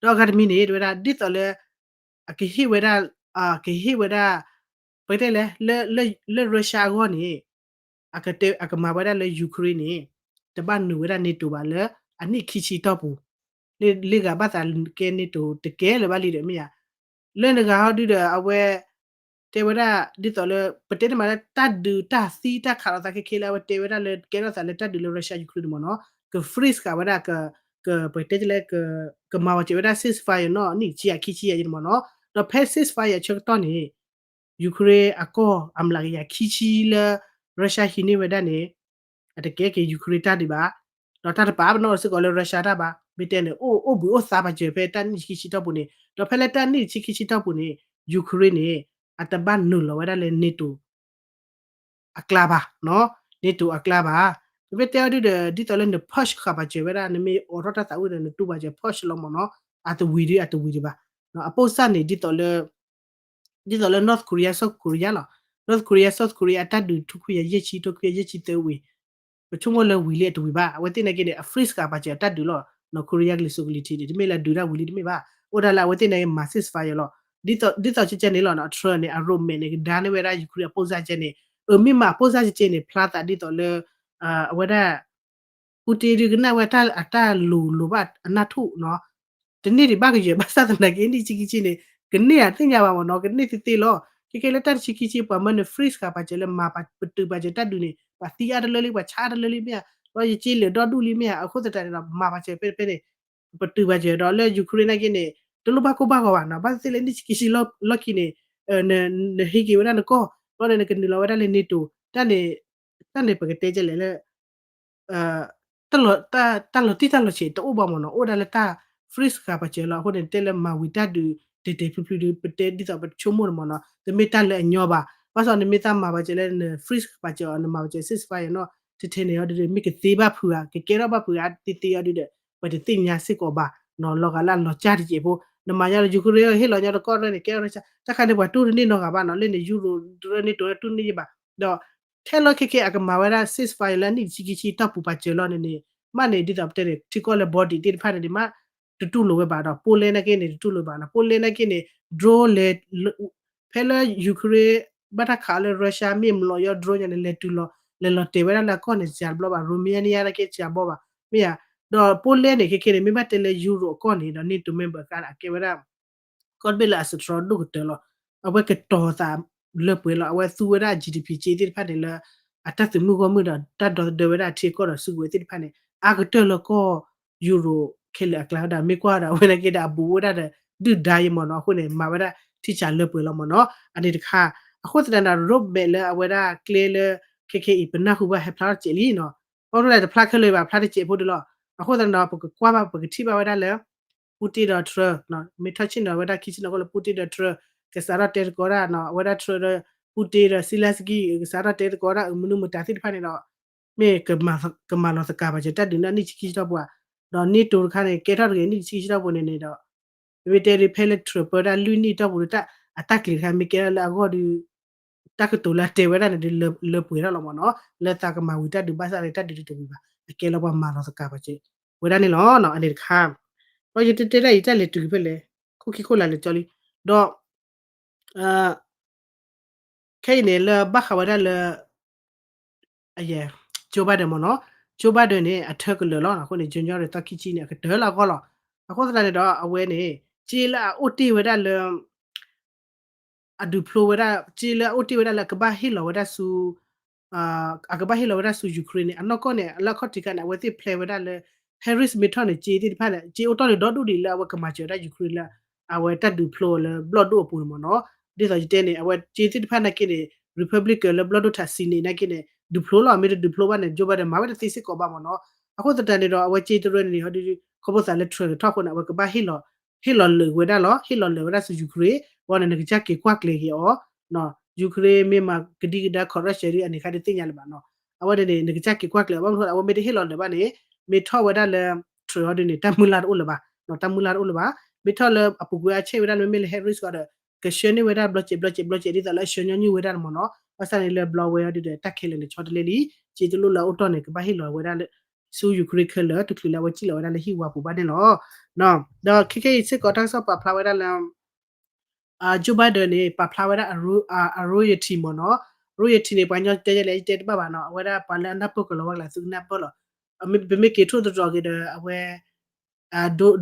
ဧါ, ဒီးအဂၤတမံၤန့ၣ် တဝဲဒၣ် ဒ်သိးလၢ အကဟ့ၣ်ဝဲဒၣ်, ကဟ့ၣ်ဝဲဒၣ်, ပတဲလဲၣ်, လၢ Russia အဂီၢ်န့ၣ် အကမၤဝဲဒၣ်လၢ Ukraine န့ၣ် တဘၣ်နုာ်ဝဲဒၣ် NATO ဘၣ်လၢအနံၣ်ခံဆံတီၢ်ပူၤ, လၢဂၤဘၣ်သးကဲ NATO တကဲလၢၤဘၣ်လံဒီးမ့ၢ်ဧါ, လၢနဂၤဟီဒုဒီးအဝဲ တဲဝဲဒၣ် ဒ်သိးလၢ ပတဲတမံၤလၢတၢ်ဒုးတၢ်သံတၢ်ခးလိာ်သးခဲခဲလၢ အဝဲတဲဝဲဒၣ်လၢကဲထီၣ်သးလၢတၢ်ဒုးလၢ Russia Ukraine န့ၣ်မ့ၢ်နီၤ, က freeze ဃာ်ဝဲဒၣ် က ပတဲလဲၣ် ကမၤဝဲစဲးဝဲဒၣ် ceasefire နီၤ နံၣ်ဆံယၤခံဆံယၤန့ၣ်မ့ၢ်နီၤ, ဒီးဖဲ ceasefire ဆၢကတီၢ်န့ၣ် Ukraine အကီၢ်အမျးကယၤခံဆံလၢ Russia ဟံးန့ၢ်ဝဲဒၣ်န့ၣ် အတကဲက့ၤ Ukraine တၢ်ဒံးဘၣ်, ဒီးတၢ်တပာ်ပနီၣ်စ့ၢ်ကီးလၢ Russia တၢ်ဘၣ်, မ့ၢ်တဲန့ၣ် အိၣ်အိၣ်ဘှံးအိၣ်သါပာ်စၢၤဖဲတၢ်နံၣ်ဆံခံဆံတီၢ်ပူၤန့ၣ်, ဒီးဖဲလၢတၢ်နံၣ်ဆံခံဆံတီၢ်ပူၤန့ၣ် Ukraine န့ၣ် အတဘၣ်နုာ်လီၤဝဲဒၣ်လၢ NATO အကျါဘၣ်, NATO အကျါဘၣ်, ပမ့ၢ်တဲအီၤဒုဒီး ဒ်သိးလၢန push ဃာ်ပာ်စၢၤဝဲဒၣ် နမ့ၢ်အိးထီၣ်တၢ်သးဝံၣ်ဒီး နတူၢ်ပာ်စၢၤ push လီၤမ့ၢ်နီၤ, အတဝံၤဒု အတဝံၤဒံးဘၣ်, အပိၢ်စၢ်န့ၣ် ဒ်သိးလၢ ဒ်သိးလၢ North Korea South Korea လီၤ, North Korea South Korea အတၢ်ဒုးထူၣ်ခွံယၤယဲၢ်ဆံ ထူၣ်ခွံယၤယဲၢ်ဆံသၢဝံၤ ပဆိကမိၣ်လၢဝံၤလံအတဝံၤဘၣ်, အဝဲသ့ၣ်နာ်က့န့ၣ် အ freeze ဃာ်ပာ်စၢၤအတၢ်ဒုးလီၤ, Korea ကလံၤစိးကလံၤထံးန့ၣ် တမ့ၢ်လၢဒုးတၢ်ဝံၤလံတမ့ၢ်ဘၣ်, အိၣ်ဒၣ်လၢအဝဲသ့ၣ်နာ်က့မၤ ceasefire လီၤ, ဒ်သိးကဲကဲန့ၣ်လီၤ, Trump န့ၣ် အ roadmap န့ၣ် ကဒါန့ၢ်ဝဲဒၣ် Ukraine အပိၢ်စၢ်ကဲန့ၣ်, အမ့ၢ်မၤအပိၢ်စၢ်ကဲန့ၣ် ဖျါသးဒ်သိးလၢ အဝဲဒၣ် Putin ဒုးကနၣ်ဝဲတၢ်အတၢ်လိၤလိၤဘၣ်အနၢ်ထူၣ်နီၤ, တန့ၢ်ဒံးဘၣ်ကယဲၢ်ဘၣ်ဆၣ်သနာ်က့ နံၣ်ဆံခံဆံန့ၣ် ကန့ၢ်ဧါသ့ၣ်ညါဘၣ်မ့ၢ်နီၤ, ကန့ၢ်သ့သ့လီၤ, ခဲကဲလၢတၢ်တဆံခံဆံ ပှၤမၢန freeze ဃာ်ပာ်စၢၤလၢမၤ ပတုာ်ပာ်စၢၤတၢ်ဒုးန့ၣ် ပှၤသံအါတလၢလံ ပှၤဆါအါတလၢလံမ့ၢ်ဧါ, ဒီးယစ့လၢာ်ဒီဒူၣ်လံမ့ၢ်ဧါ, အဃိသတးန့ၣ်ဒီး မၤပာ်စၢၤဖဲဖဲန့ၣ် ပတုာ်ပာ်စၢၤဒီးလၢ Ukraine နာ်က့န့ၣ် တလိၣ်ဘၣ်ကိၢ်ဘၣ်ဂီၤဘၣ်နီၤ, ဘၣ်သ့ၣ်သ့ၣ်လၢနံၣ်ဆံခံဆံလီၢ်ခံန့ၣ် နဟ့ၣ်က့ၤဝဲဒၣ်နကီၢ်, ဘျီန့ၣ် နကနုာ်လီၤဝဲဒၣ်လၢ NATO, တၢ်န့ၣ် တၢ်န့ၣ်ပကတဲကဲလဲၣ်လၢ တၢ်လီၤတံၢ်တၢ်လီၤဆဲးတအိၣ်ဘၣ်မ့ၢ်နီၤ, အိၣ်ဒၣ်လၢတၢ် freeze ဃာ်ပာ်စၢၤလီၤ. အဃိန့ၣ် တဲလၢမၤဝံၤတၢ်ဒုး တဲာ်တဲာ်ဖျုးဖျုးဒုး ပတဲဒ်သိးပဆိကမိၣ်န့ၣ်မ့ၢ်နီၤ, တမ့ၢ်တၢ်လၢအညီဘၣ်. ဘၣ်ဆၣ်နမ့ၢ်သးမၤပာ်စၢၤလၢန freeze ပာ်စၢၤအီၤ နမၤပာ်စၢၤ ceasefire နီၤ, ထဲထဲန့ၣ်အီၤဒုး မ့ၢ်ကသ့ဘၣ်ဖုးဧါ, ကကဲထီၣ်ဘၣ်ဖုးဧါ သ့သ့အီၤဒုးဒီး ပတသ့ၣ်ညါစ့ၢ်ကီးဘၣ်နီၤ, လီၤဂာ်လၢအလီၤစၢ်တစဲးဖိ, နမၤညါလၢ Ukraine ဟ့ၣ်လီၤညါတကီၢ်တၢ်န့ၣ် ကဲထီၣ် တၢ်ခါန့ၣ် ပှၤတူၢ်တန့ၢ်နီတဂၤဘၣ်နီၤ, လၢန့ၣ် Europe တရၢန့ၣ် တူၢ်တန့ၢ်ဘၣ်. ဒီး ခဲလၢာ်ခဲကဲ အကမၤဝဲဒၣ် ceasefire လၢအနံၣ်တဆံခံဆံတီၢ်ပူၤပာ်စၢၤလီၤန့ၣ်န့ၣ် မ့ၢ်န့ၣ် ဒ်သိးပတဲန့ၣ် ထံကီၢ်လၢ Baltic သ့ၣ်တဖၣ်န့ၣ်န့ၣ် မ့ၢ်တတူၢ်လိာ်ဝဲဘၣ်ဒီး Poland နာ်က့န့ၣ် တတူၢ်လိာ်ဘၣ်နီၤ, Poland နာ်က့န့ၣ် drone လဲၤ ဖဲလၢ Ukraine ဘၣ်တၢ်ခးလၢ Russia မ့ၢ်မလီၤယီ drone ညါန့ၣ် လဲၤတုၤလီၤ လဲၤလီၤတဲာ်ဝဲဒၣ်လၢအကီၢ်န့ၣ် စှၤတဘျီဘၣ်, Romania နာ်က့စှၤဘီဘၣ်, မ့ၢ်ဧါ. ဒီး Poland န့ၣ် ခဲခဲန့ၣ် မ့ၢ်ဘၣ်တဲလၢ Europe အကီၢ်န့ၣ်ဒီး NATO member အကျါန့ၣ် အကဲဝဲဒၣ် ကီၢ်တဘ့ၣ်လၢအစတြီဒိၣ်ကတၢၢ်လီၤ. အဝဲကတီၤသးလၢပှဲၤလီၤ. အဝဲသူဝဲဒၣ် GDP စ့သ့ၣ်တဖၣ်န့ၣ်လၢ အတၢ်သုးမုၢ်ဂီၢ်မုၢ်ဒီးတၢ်ဒီသဒၢဝဲဒၣ်ထံကီၢ်ဒီးစုကဝဲၤသ့ၣ်တဖၣ်န့ၣ် အါကတၢၢ်လၢကီၢ် Euro ခဲလၢာ်အကျါဒီး မ့ၢ်ကွၢ်ဒီး အဝဲန့ၣ်က့ဒီးအဘူးဝဲဒၣ်ဒီး ဒုၣ်ဒါယမ့ၢ်နီၤ. အဃိန့ၣ် မၤဝဲဒၣ်ထံဆးလၢပှဲၤလီၤမ့ၢ်နီၤ. အန့ၣ်တခါ အဃိသတးန့ၣ်ဒီး roadmap လၢအဝဲဒၣ်ကျဲလၢ ခဲခဲအံၤ ပနၢ်ဟူဘၣ်ဟဲဖျါထီၣ်တစဲးလံနီၤ. အဃိသတးန့ၣ် တဖျါခဲလၢာ်ဘၣ် ဖျါတစဲးဖိဒၣ်လီၤ. အဃိသတးန့ၣ်ဒီး ပကကွၢ်ဘၣ် ပကထံၣ်ဘၣ်ဝဲဒၣ်လၢ Putin ဒီး Trump မ့ၢ်ထီၣ်ဆ့ၣ်နီၤဝဲဒၣ်ခံဆ့ၣ်နီၤဃိလၢ Putin ဒီး Trump ကစးထီၣ်တဲသကိးဒၣ်နီၤ အဝဲဒၣ် Trump ဒီး Putin ဒီး Zelenskyy ကစးထီၣ်တဲသကိးဒၣ် မနုၤမတၤသ့ၣ်တဖၣ်န့ၣ်ဒီး မ့ၢ်ကမၤလီၤသကၤဘၣ်စၢၤ တၢ်ဒုးနံၣ်ဆံခံဆံတီၢ်ပူၤဧါ. ဒီး NATO တခါန့ၣ် ကဲထီၣ်တဂ့ၤ နံၣ်ဆံခံဆံတီၢ်ပူၤန့ၣ်န့ၣ်ဒီး မ့မ့ၢ်တဲဒ်ဖဲလၢ Trump ပၢဒၣ်လွံၢ်နံၣ်တီၢ်ပူၤဒီး အတၢ်ကျံၤတခါ မ့ၢ်ကဲထီၣ်လၢအဂီၢ်ဒီး တၢ်ကတိၤလၢအတဲဝဲဒၣ်န့ၣ်ဒီး လၢပှဲၤထီၣ်လီၤမ့ၢ်နီၤ. လၢသးကမၤဝံၤတၢ်ဒုးဘၣ်ဆၣ်န့ၣ် တၢ်ဒုးတတဝံၤဘၣ် အကဲလၢပှၤမၤလီၤသကၤဘၣ်စၢၤ ဝဲဒၣ်န့ၣ်လီၤ. အန့ၣ်တခါ ဒီးယတဲတဲဒၣ်အံၤ တၢ်လဲၤတုၤဖဲလဲၣ် ခိၣ်ခံခိၣ်လာ်လဲၤကၠီလံ ဒီး ခဲအံၤန့ၣ် လၢဘၣ်ဃးဝဲဒၣ်လၢ Joe Biden မ့ၢ်နီၤ, Joe Biden န့ၣ် အထၢကလၢာ်လီၤ. အဃိန့ၣ် January သီခံဆံန့ၣ် အကတၢၢ်လၢအဂီၢ်လီၤ. အဃိသတးန့ၣ်ဒီး အဝဲန့ၣ် စ့လၢအအိၣ်တ့ၢ်ဝဲဒၣ်လၢ အဒုးဖျိဝဲဒၣ် စ့လၢအအိၣ်တ့ၢ်ဝဲဒၣ်လၢကဘၣ်ဟ့ၣ်လီၤဝဲဒၣ်ဆူ အကဘၣ်ဟ့ၣ်လီၤဝဲဒၣ်ဆူ Ukraine န့ၣ် အနီၢ်ကီၢ်န့ၣ် လၢအခီၣ်ထံးခါန့ၣ် အဝဲသ့ၣ် plan ဝဲဒၣ်လၢ Harris မ့ၢ်ထီၣ်န့ၣ် စ့သ့ၣ်တဖၣ်န့ၣ် စ့အိၣ်တ့ၢ်န့ၣ်ဒီဒူၣ်ဒံးလၢအဝဲကမၤစၢၤဝဲဒၣ် Ukraine လၢ အဝဲတၢ်ဒုးဖျိလၢဘျီၣ်ဒိၣ်အပူၤန့ၣ်မ့ၢ်နီၤ. ဒ်သိးယတဲန့ၣ် အဝဲစ့သ့ၣ်တဖၣ်နာ်က့န့ၣ် Republican လၢဘျီၣ်ဒိၣ်ထး Senate နာ်က့န့ၣ် ဒုးဖျိလီၤ. မ့ၢ်တဒုးဖျိဘၣ်န့ၣ် Joe Biden မၤဝဲတသ့စ့ၢ်ကီးဘၣ်မ့ၢ်နီၤ. အဃိသတးန့ၣ်ဒီး အဝဲစ့တရၢန့ၣ် ခီဖျိသးလၢ Trump ထီၣ်အဃိန့ၣ် အဝဲကဘၣ်ဟ့ၣ်လီၤ ဟ့ၣ်လီၤလၢာ်ဝဲဒၣ်လီၤ. ဟ့ၣ်လီၤလၢာ်ဝဲဒၣ်ဆူ Ukraine အဃိန့ၣ် နကစၢ်က့ၤကွၢ်ကျဲၤက့ၤအီၤ Ukraine မ့ၢ်မၤကဒံကဒါ corruption ဒ်အန့ၣ်ခါဒ်သ့ၣ်ညါလၢၤဘၣ်နီၤ. အဝဲန့ၣ်န့ၣ် နကစၢ်က့ၤကွၢ်ကျဲၤ ဘၣ်မနုၤအဃိ အဝဲမ့ၢ်တဟ့ၣ်လီၤလၢာ်ဘၣ်န့ၣ် မ့ၢ်ထီၣ်ဝဲဒၣ်လၢ Trump အီၤဒ်န့ၣ် တၢ်မုၢ်လၢ်တအိၣ်လၢၤဘၣ်, တၢ်မုၢ်လၢ်တအိၣ်လၢၤဘၣ်. မ့ၢ်ထီၣ်လၢအပူၤကွံာ် အဆဲးဝဲဒၣ်န့ၣ် မ့မ့ၢ်လၢ Harris အီၤဒီး ကဆှၢန့ၢ်ဝဲဒၣ်ဘျီစဲးဘျီစဲးဘျီစဲး ဒ်သိးလၢအဆှၢညီနုၢ်ဝဲဒၣ်န့ၣ်မ့ၢ်နီၤ. ဘၣ်ဆၣ်န့ၣ်လၢဘျီဝဲအီၤဒ်ဒီး တၢ်ခဲလၢာ်န့ၣ် ဆီတလဲလံ. စ့တလိၣ်လၢအအိၣ်တီၢ်န့ၣ် ကဘၣ်ဟ့ၣ်လီၤဝဲဒၣ်လၢ ဆူ Ukraine ခဲလၢာ် တချုးလၢအဝဲစံၣ်လီၤဝဲဒၣ်လၢဟံၣ်ဝါပူၤဘၣ်န့ၣ်လီၤ. ဒီးခဲခဲအံၤစ့ၢ်ကီး တၢ်ကစီၣ်ပာ်ဖျါဝဲဒၣ်လၢ Joe Biden န့ၣ် ပာ်ဖျါဝဲဒၣ်အ royalty မ့ၢ်နီၤ. Royalty န့ၣ် ပှၤကညီတဲလဲၣ် ယတဲတဘၣ်ဘၣ်နီၤ. အဝဲဒၣ်ပှၤလၢအနၢ်ပၢၢ်ကလီၤဝါကျါ သုကနၢ်ပၢၢ်လီၤ. ပမ့ၢ်က့ၤထိၣ်သတြီၤက့ၤဒီး အဝဲ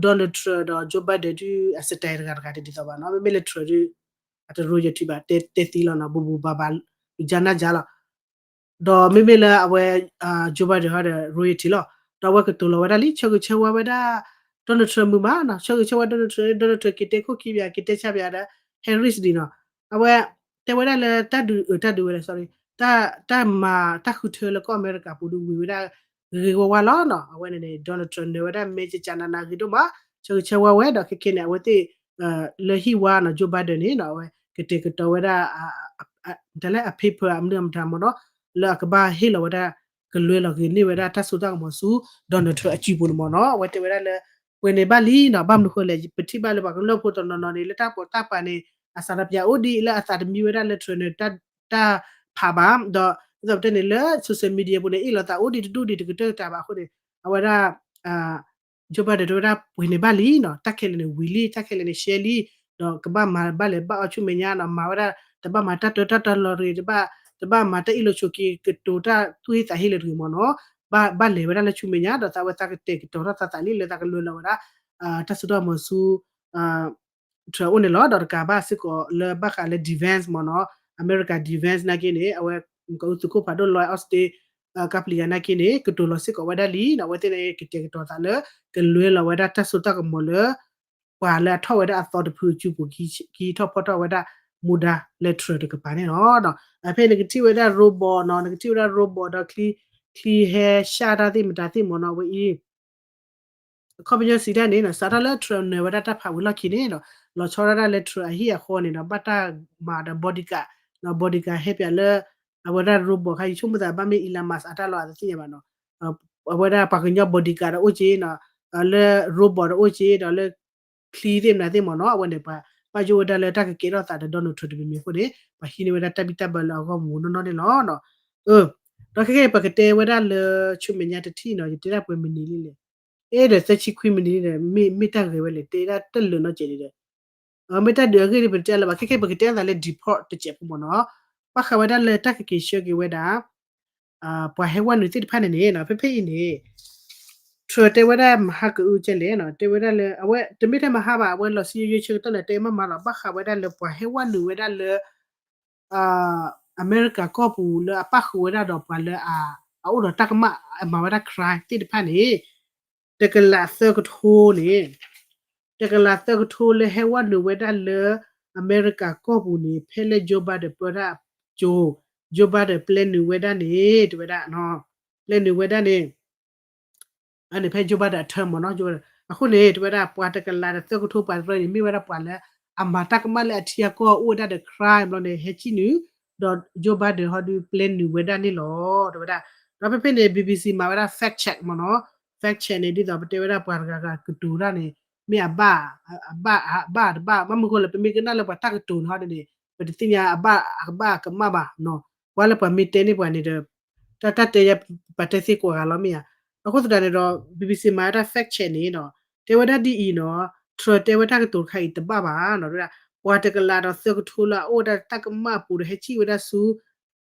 Donald Trump ဒီး Joe Biden ဒုး အ style တဂၤတဂၤတဒ်သိးဘၣ်နီၤ. မ့မ့ၢ်လၢ Trump ဒုး အတ royalty ဘၣ် တဲသ့လီၤနီၤ ဘူးဘူးဘၣ်ဘၣ် ကနၣ်ကၢ်လီၤ. ဒီးမ့မ့ၢ်လၢအဝဲ Joe Biden ဟီဒီး royalty လီၤ. ဒီးအဝဲကတိၤလီၤဝဲဒၣ်လံ ဆၢဂ့ၤဆၢဝါဝဲဒၣ် Donald Trump မုာ်မးနီၤ. ဆၢဂ့ၤဆၢဝါ Donald Trump, Donald Trump က့ၤတဲခိၣ်ခံဘၣ် က့ၤတဲဆါဘၣ်ဒီး Harris ဒ်နီၤ. အဝဲ တဲဝဲဒၣ်လၢတၢ်ဒုး တၢ်ဒုးဝဲလဲၣ် sorry တၢ် တၢ်မၤတၢ်ဃုထၢလၢကီၢ်အမဲရကၤပူၤဒုးဝံၤဝဲဒၣ် ဂ့ၤဂ့ၤဝါဝါလီၤနီၤ. အဝဲန့ၣ်န့ၣ် Donald Trump နၢၤဝဲဒၣ်မဲကကနနၤဂ့ၤဒိၣ်မး ဆၢဂ့ၤဆၢဝါဝဲဒီးခဲခဲန့ၣ် အဝဲသ့ၣ် လၢဟံၣ်ဝါနီၤ Joe Biden န့ၣ်နီၤ အဝဲကတဲာ်ကတီၤဝဲဒၣ် တၢ်လၢအ paper အမနုၤအမတၤမ့ၢ်နီၤ လၢအကဘၣ်ဟ့ၣ်လီၤဝဲဒၣ် ကလွဲလီၤဂ့ၤန့ၢ်ဝဲဒၣ်တၢ်စိတၢ်ကမီၤဆူ Donald Trump အစုပူၤန့ၣ်မ့ၢ်နီၤ အဝဲတဲဝဲဒၣ်လၢ ပှဲၤန့ၣ်ဘၣ်လံနီၤ ဘၣ်မနုၤဃိလဲၣ် ပထံၣ်ဘၣ်လၢပှၤကညီဖိတနီၤနီၤန့ၣ် လၢတၢ်ပိာ်တၢ်ပာ်န့ၣ် အစးထီၣ်ပၠးအိၣ်ဒံး လၢအသးတမံဝဲဒၣ်လၢ Trump န့ၣ် တၢ်ဖးဘၣ် ဒီး ဒ်သိးပတဲန့ၣ်လၢ social media ပူၤန့ၣ် အ့ၣ်လိာ်သးအိၣ်ဒံးတဒူၣ်ဒံးတကတၢၢ်တၢ်ဘၣ်အဃိန့ၣ် အဝဲဒၣ် Joe Biden တဲဝဲဒၣ်ပှဲၤန့ၣ်ဘၣ်လံနီၤ တၢ်ခဲလၢာ်န့ၣ်ဝံၤလံ တၢ်ခဲလၢာ်န့ၣ်ရှဲလံ ဒီးကဘၣ်မၤဘၣ်လဲၤဘၣ်အီၣ်ဆူမဲာ်ညါနီၤ မၤဝဲဒၣ် တဘၣ်မၤတၢ်တၢတၢ်တၢလီၤတဂ့ၤ တဘၣ် တဘၣ်မၤတၢ်အ့ၣ်လိာ်ဆိးက့ ကတိၤတၢ်သူၣ်ဟ့သးဟ့လၢၤတဂ့ၤမ့ၢ်နီၤ ဘၣ် ဘၣ်လဲၤဝဲဒၣ်လၢဆူမဲာ်ညါ ဒီးသးဝဲသးကတဲာ်ကတီၤထီၣ်သးသးလံလၢသးကလွဲလီၤဝဲဒၣ် တၢ်စိတၢ်ကမီၤဆူ Trump အိၣ်န့ၣ်လီၤ ဒီးတကးဘၣ်စ့ၢ်ကီးလၢဘၣ်ဃးလၢ defense မ့ၢ်နီၤ အမဲရကၤ defense နာ်က့န့ၣ် အဝဲ ကီၢ်အူသုးခိၣ်ဖးဒိၣ် Lloyd Austin ကပျံၤယၤနာ်က့န့ၣ် ကတိၤလီၤစ့ၢ်ကီးဝဲဒၣ်လံ အဝဲသ့ၣ်န့ၣ် ကတဲာ်ကတီၤသးလၢ ကလွဲလီၤဝဲဒၣ်တၢ်စိတၢ်ကမီၤလၢ ပှၤလၢအထီၣ်ဝဲဒၣ်အသီတဖုအစုပူၤ ကဟံးထီၣ်ဖီၣ်ထီၣ်ဝဲဒၣ်မူဒါလၢ Trump တကပၤန့ၣ်လီၤ. ဖဲန့ၣ်နကထံၣ်ဝဲဒၣ် robot နီၤ နကထံၣ်ဝဲဒၣ် robot ဒီး ချံဟဲရှၢတၢ်သ့ၣ်မတၤသ့ၣ်မ့ၢ်နီၤ အဝဲအံၤ အခီပညီစံးတၢ်န့ၣ်နီၤ စးထီၣ်လၢ Trump နၢၤဝဲဒၣ်တၢ်ဖးဝံၤလီၢ်ခံန့ၣ်နီၤ လီၤဆီဒၣ်တၢ်လၢ Trump အဟံၣ်အဃီန့ၣ်ဒီး ဘၣ်တၢ်မၤဒီး bodyguard နီၤ bodyguard ဟဲပၠးလၢ အဝဲဒၣ် robot ခါ ယဆိကမိၣ်သးဘၣ်မ့ၢ် Elon Musk အတၢ်လီၤအတသ့ၣ်ညါဘၣ်နီၤ အဝဲဒၣ်ပှၤကညီ bodyguard ဒီးအိၣ်က့နီၤ လၢ robot ဒီးအိၣ်က့ဒီးလၢ ချံသ့ၣ်မတၤသ့ၣ်မ့ၢ်နီၤ အဝဲန့ၣ် ပှၤဘၣ်ယိၣ်ဝဲဒၣ်လၢတၢ်ကကဲထီၣ်သးဒီး Donald Trump တမံၤမံၤအဃိန့ၣ် ပှၤဟံးန့ၢ်ဝဲဒၣ်တၢ်ဘံၣ်တၢ်ဘၢလၢအဂီၢ်မူနီၢ်နီၢ်န့ၣ်လီၤ. ဒီးခဲကဲ ပကတဲဝဲဒၣ်လၢဆူမဲာ်ညါတထံၣ်နီၤ ယတဲဒၣ်ပှဲၤမံးနံးလံလဲၣ် အဲၣ်ဒီးသၢဆံခွံမံးနံးဒီး မ့ၢ်တၢ်ဂဲၤဝဲလဲၣ် တဲဒၣ်တလၢာ်နီတစဲးန့ၣ်ဒီး မ့ၢ်တၢ်ဒုးအဂ့ၢ်ဒ်ပတဲလၢၤဘၣ် ခဲကဲ ပကတဲအသးလၢ deport တစဲးဖိမ့ၢ်နီၤ ဘၣ်ဃးဝဲဒၣ်လၢတၢ်ကက့ၤဆှၢက့ၤဝဲဒၣ် ပှၤဟဲဝဲနုာ်သ့ၣ်တဖၣ်န့ၣ်န့ၣ် ဖဲဖဲအံၤန့ၣ် Trump တဲဝဲဒၣ်မဟါကအုကဲလဲၣ်နီၤ တဲဝဲဒၣ်လၢ အဝဲတမ့ၢ်ထဲမဟါဘၣ် အဝဲလီၤဆံယိဆၢကတီၢ်န့ၣ် တဲမ့ၢ်မၤလီၤ ဘၣ်ဃးဝဲဒၣ်လၢပှၤဟဲဝဲနုာ်ဝဲဒၣ်လၢ အမဲရကၤကီၢ်ပူၤလၢအပၣ်ဃုာ်ဝဲဒၣ်ဒီးပှၤလၢ အအိၣ်ဒီးတၢ်ကမၣ် အမၤဝဲဒၣ် crime သ့ၣ်တဖၣ်န့ၣ် တကလးသၢကထိန့ၣ် တကလးသၢကထိလၢဟဲဝဲနုာ်ဝဲဒၣ်လၢ အမဲရကၤကီၢ်ပူၤန့ၣ် ဖဲလၢ Joe Biden ပၢတၢ်အကၠိ Joe Biden ပျဲနုာ်ဝဲဒၣ်န့ၣ် တဲဝဲဒၣ် ပျဲနုာ်ဝဲဒၣ်န့ၣ် အန့ၣ်ဖဲ Joe Biden အထၢမ့ၢ်နီၤ အဃိန့ၣ် တဲဝဲဒၣ် ပှၤတကလးဒီးသၢကထိပှၤတရၢန့ၣ် မ့ၢ်ဝဲဒၣ်ပှၤလၢ အမၤတၢ်ကမၣ်လၢအထံအကီၢ်အိၣ်ဝဲဒၣ်ဒီး crime ဘျီန့ၣ် ဟဲစံၣ်နုာ် ဒီး Joe Biden ဟီဒုးပျဲနုာ်ဝဲဒၣ်န့ၣ်လီၤ တဲဝဲဒၣ် ဒီးဖဲဖဲန့ၣ် BBC မၤဝဲဒၣ် fact check မ့ၢ်နီၤ fact check န့ၣ် ဒ်သိးပတဲဝဲဒၣ်ပှၤတဂၤဂၤကတိၤတၢ်န့ၣ် မ့ၢ်အဘၣ် အဘၣ်အဘၣ်တဘၣ် ဘၣ်မနုၤဃိလဲၣ် ပမ့ၢ်ကနၣ်လၢပှၤတၢ်ကတိၤန့ၣ်ဟီဒ်န့ၣ် ပတသ့ၣ်ညါအဘၣ်အဘၣ်ကမၣ်ဘၣ်နီၤ ပှၤလၢပှၤမ့ၢ်တဲန့ၢ်ပှၤန့ၣ်ဒီး တၢ်တၢ်တဲယၤ ပှၤတဲသ့ကိးဂၤလီၤမ့ၢ်ဧါ အဃိသတးန့ၣ်ဒီး BBC မၤဝဲဒၣ် fact check န့ၣ်နီၤ တဲဝဲဒၣ်ဒ်အံၤနီၤ Trump တဲဝဲတၢ်ကတိၤတခါအံၤတဘၣ်ဘၣ်နီၤ တဲဝဲဒၣ် ပှၤတကလးဒီးသၢကထိလၢအအိၣ်ဝဲဒၣ်တၢ်ကမၣ်အပူၤဒီးဟဲစံၣ်ဝဲဒၣ်ဆူ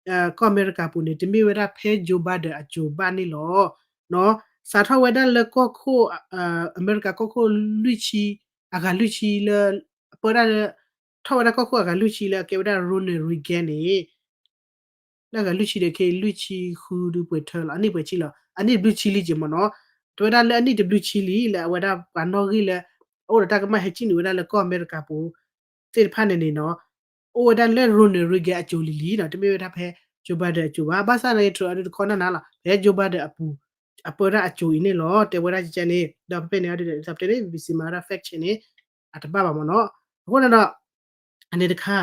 ကီၢ်အမဲရကၤပူၤန့ၣ် တမ့ၢ်ဝဲဒၣ်ဖဲ Joe Biden အကၠိဘၣ်န့ၣ်လီၤ စးထီၣ်ဝဲဒၣ်လၢကီၢ်ခိၣ် အမဲရကၤကီၢ်ခိၣ်လွံၢ်ဆံ အဂၤလွံၢ်ဆံလၢ ပၢဒၣ်လၢ ထီၣ်ဝဲဒၣ်ကီၢ်ခိၣ်အဂၤလွံၢ်ဆံလၢအကဲဝဲဒၣ် Ronald Reagan န့ၣ် လၢအဂၤလွံၢ်ဆံဒီးခဲအံၤလွံၢ်ဆံဃုဒုပှဲၤထၢလီၤ အနံၣ်ပှဲၤဆံလီၤ အနံၣ်ဘျုးဆံလံက့ၤမ့ၢ်နီၤ တဲဝဲဒၣ်လၢအနံၣ်တဘျုးဆံလံလၢအဝဲဒၣ်ပှၤနီၣ်ဂံၢ်လၢ အအိၣ်ဒီးတၢ်ကမၣ်ဟဲစံၣ်နုာ်ဝဲဒၣ်လၢကီၢ်အမဲရကၤပူၤ သ့ၣ်တဖၣ်န့ၣ်န့ၣ်နီၤ အိၣ်ဝဲဒၣ်လၢ Ronald Reagan အကၠိလံလံနီၤ တမ့ၢ်ဝဲဒၣ်ဖဲ Joe Biden အကၠိဘၣ် ဘၣ်ဆၣ်န့ၣ် Trump အဒုးတခီနၢ်နၢ်လီၤ ဖဲ Joe Biden အပူၤ အပၢတၢ်အကၠိအံၤန့ၣ်လီၤ တဲဝဲဒၣ်ကကဲန့ၣ် ဒီးဖဲဖဲန့ၣ်အဒုး သးပတဲန့ၣ် BBC မၤဝဲဒၣ် fact check န့ၣ် အတဘၣ်ဘၣ်မ့ၢ်နီၤ အဃိန့ၣ်ဒီး အန့ၣ်တခါ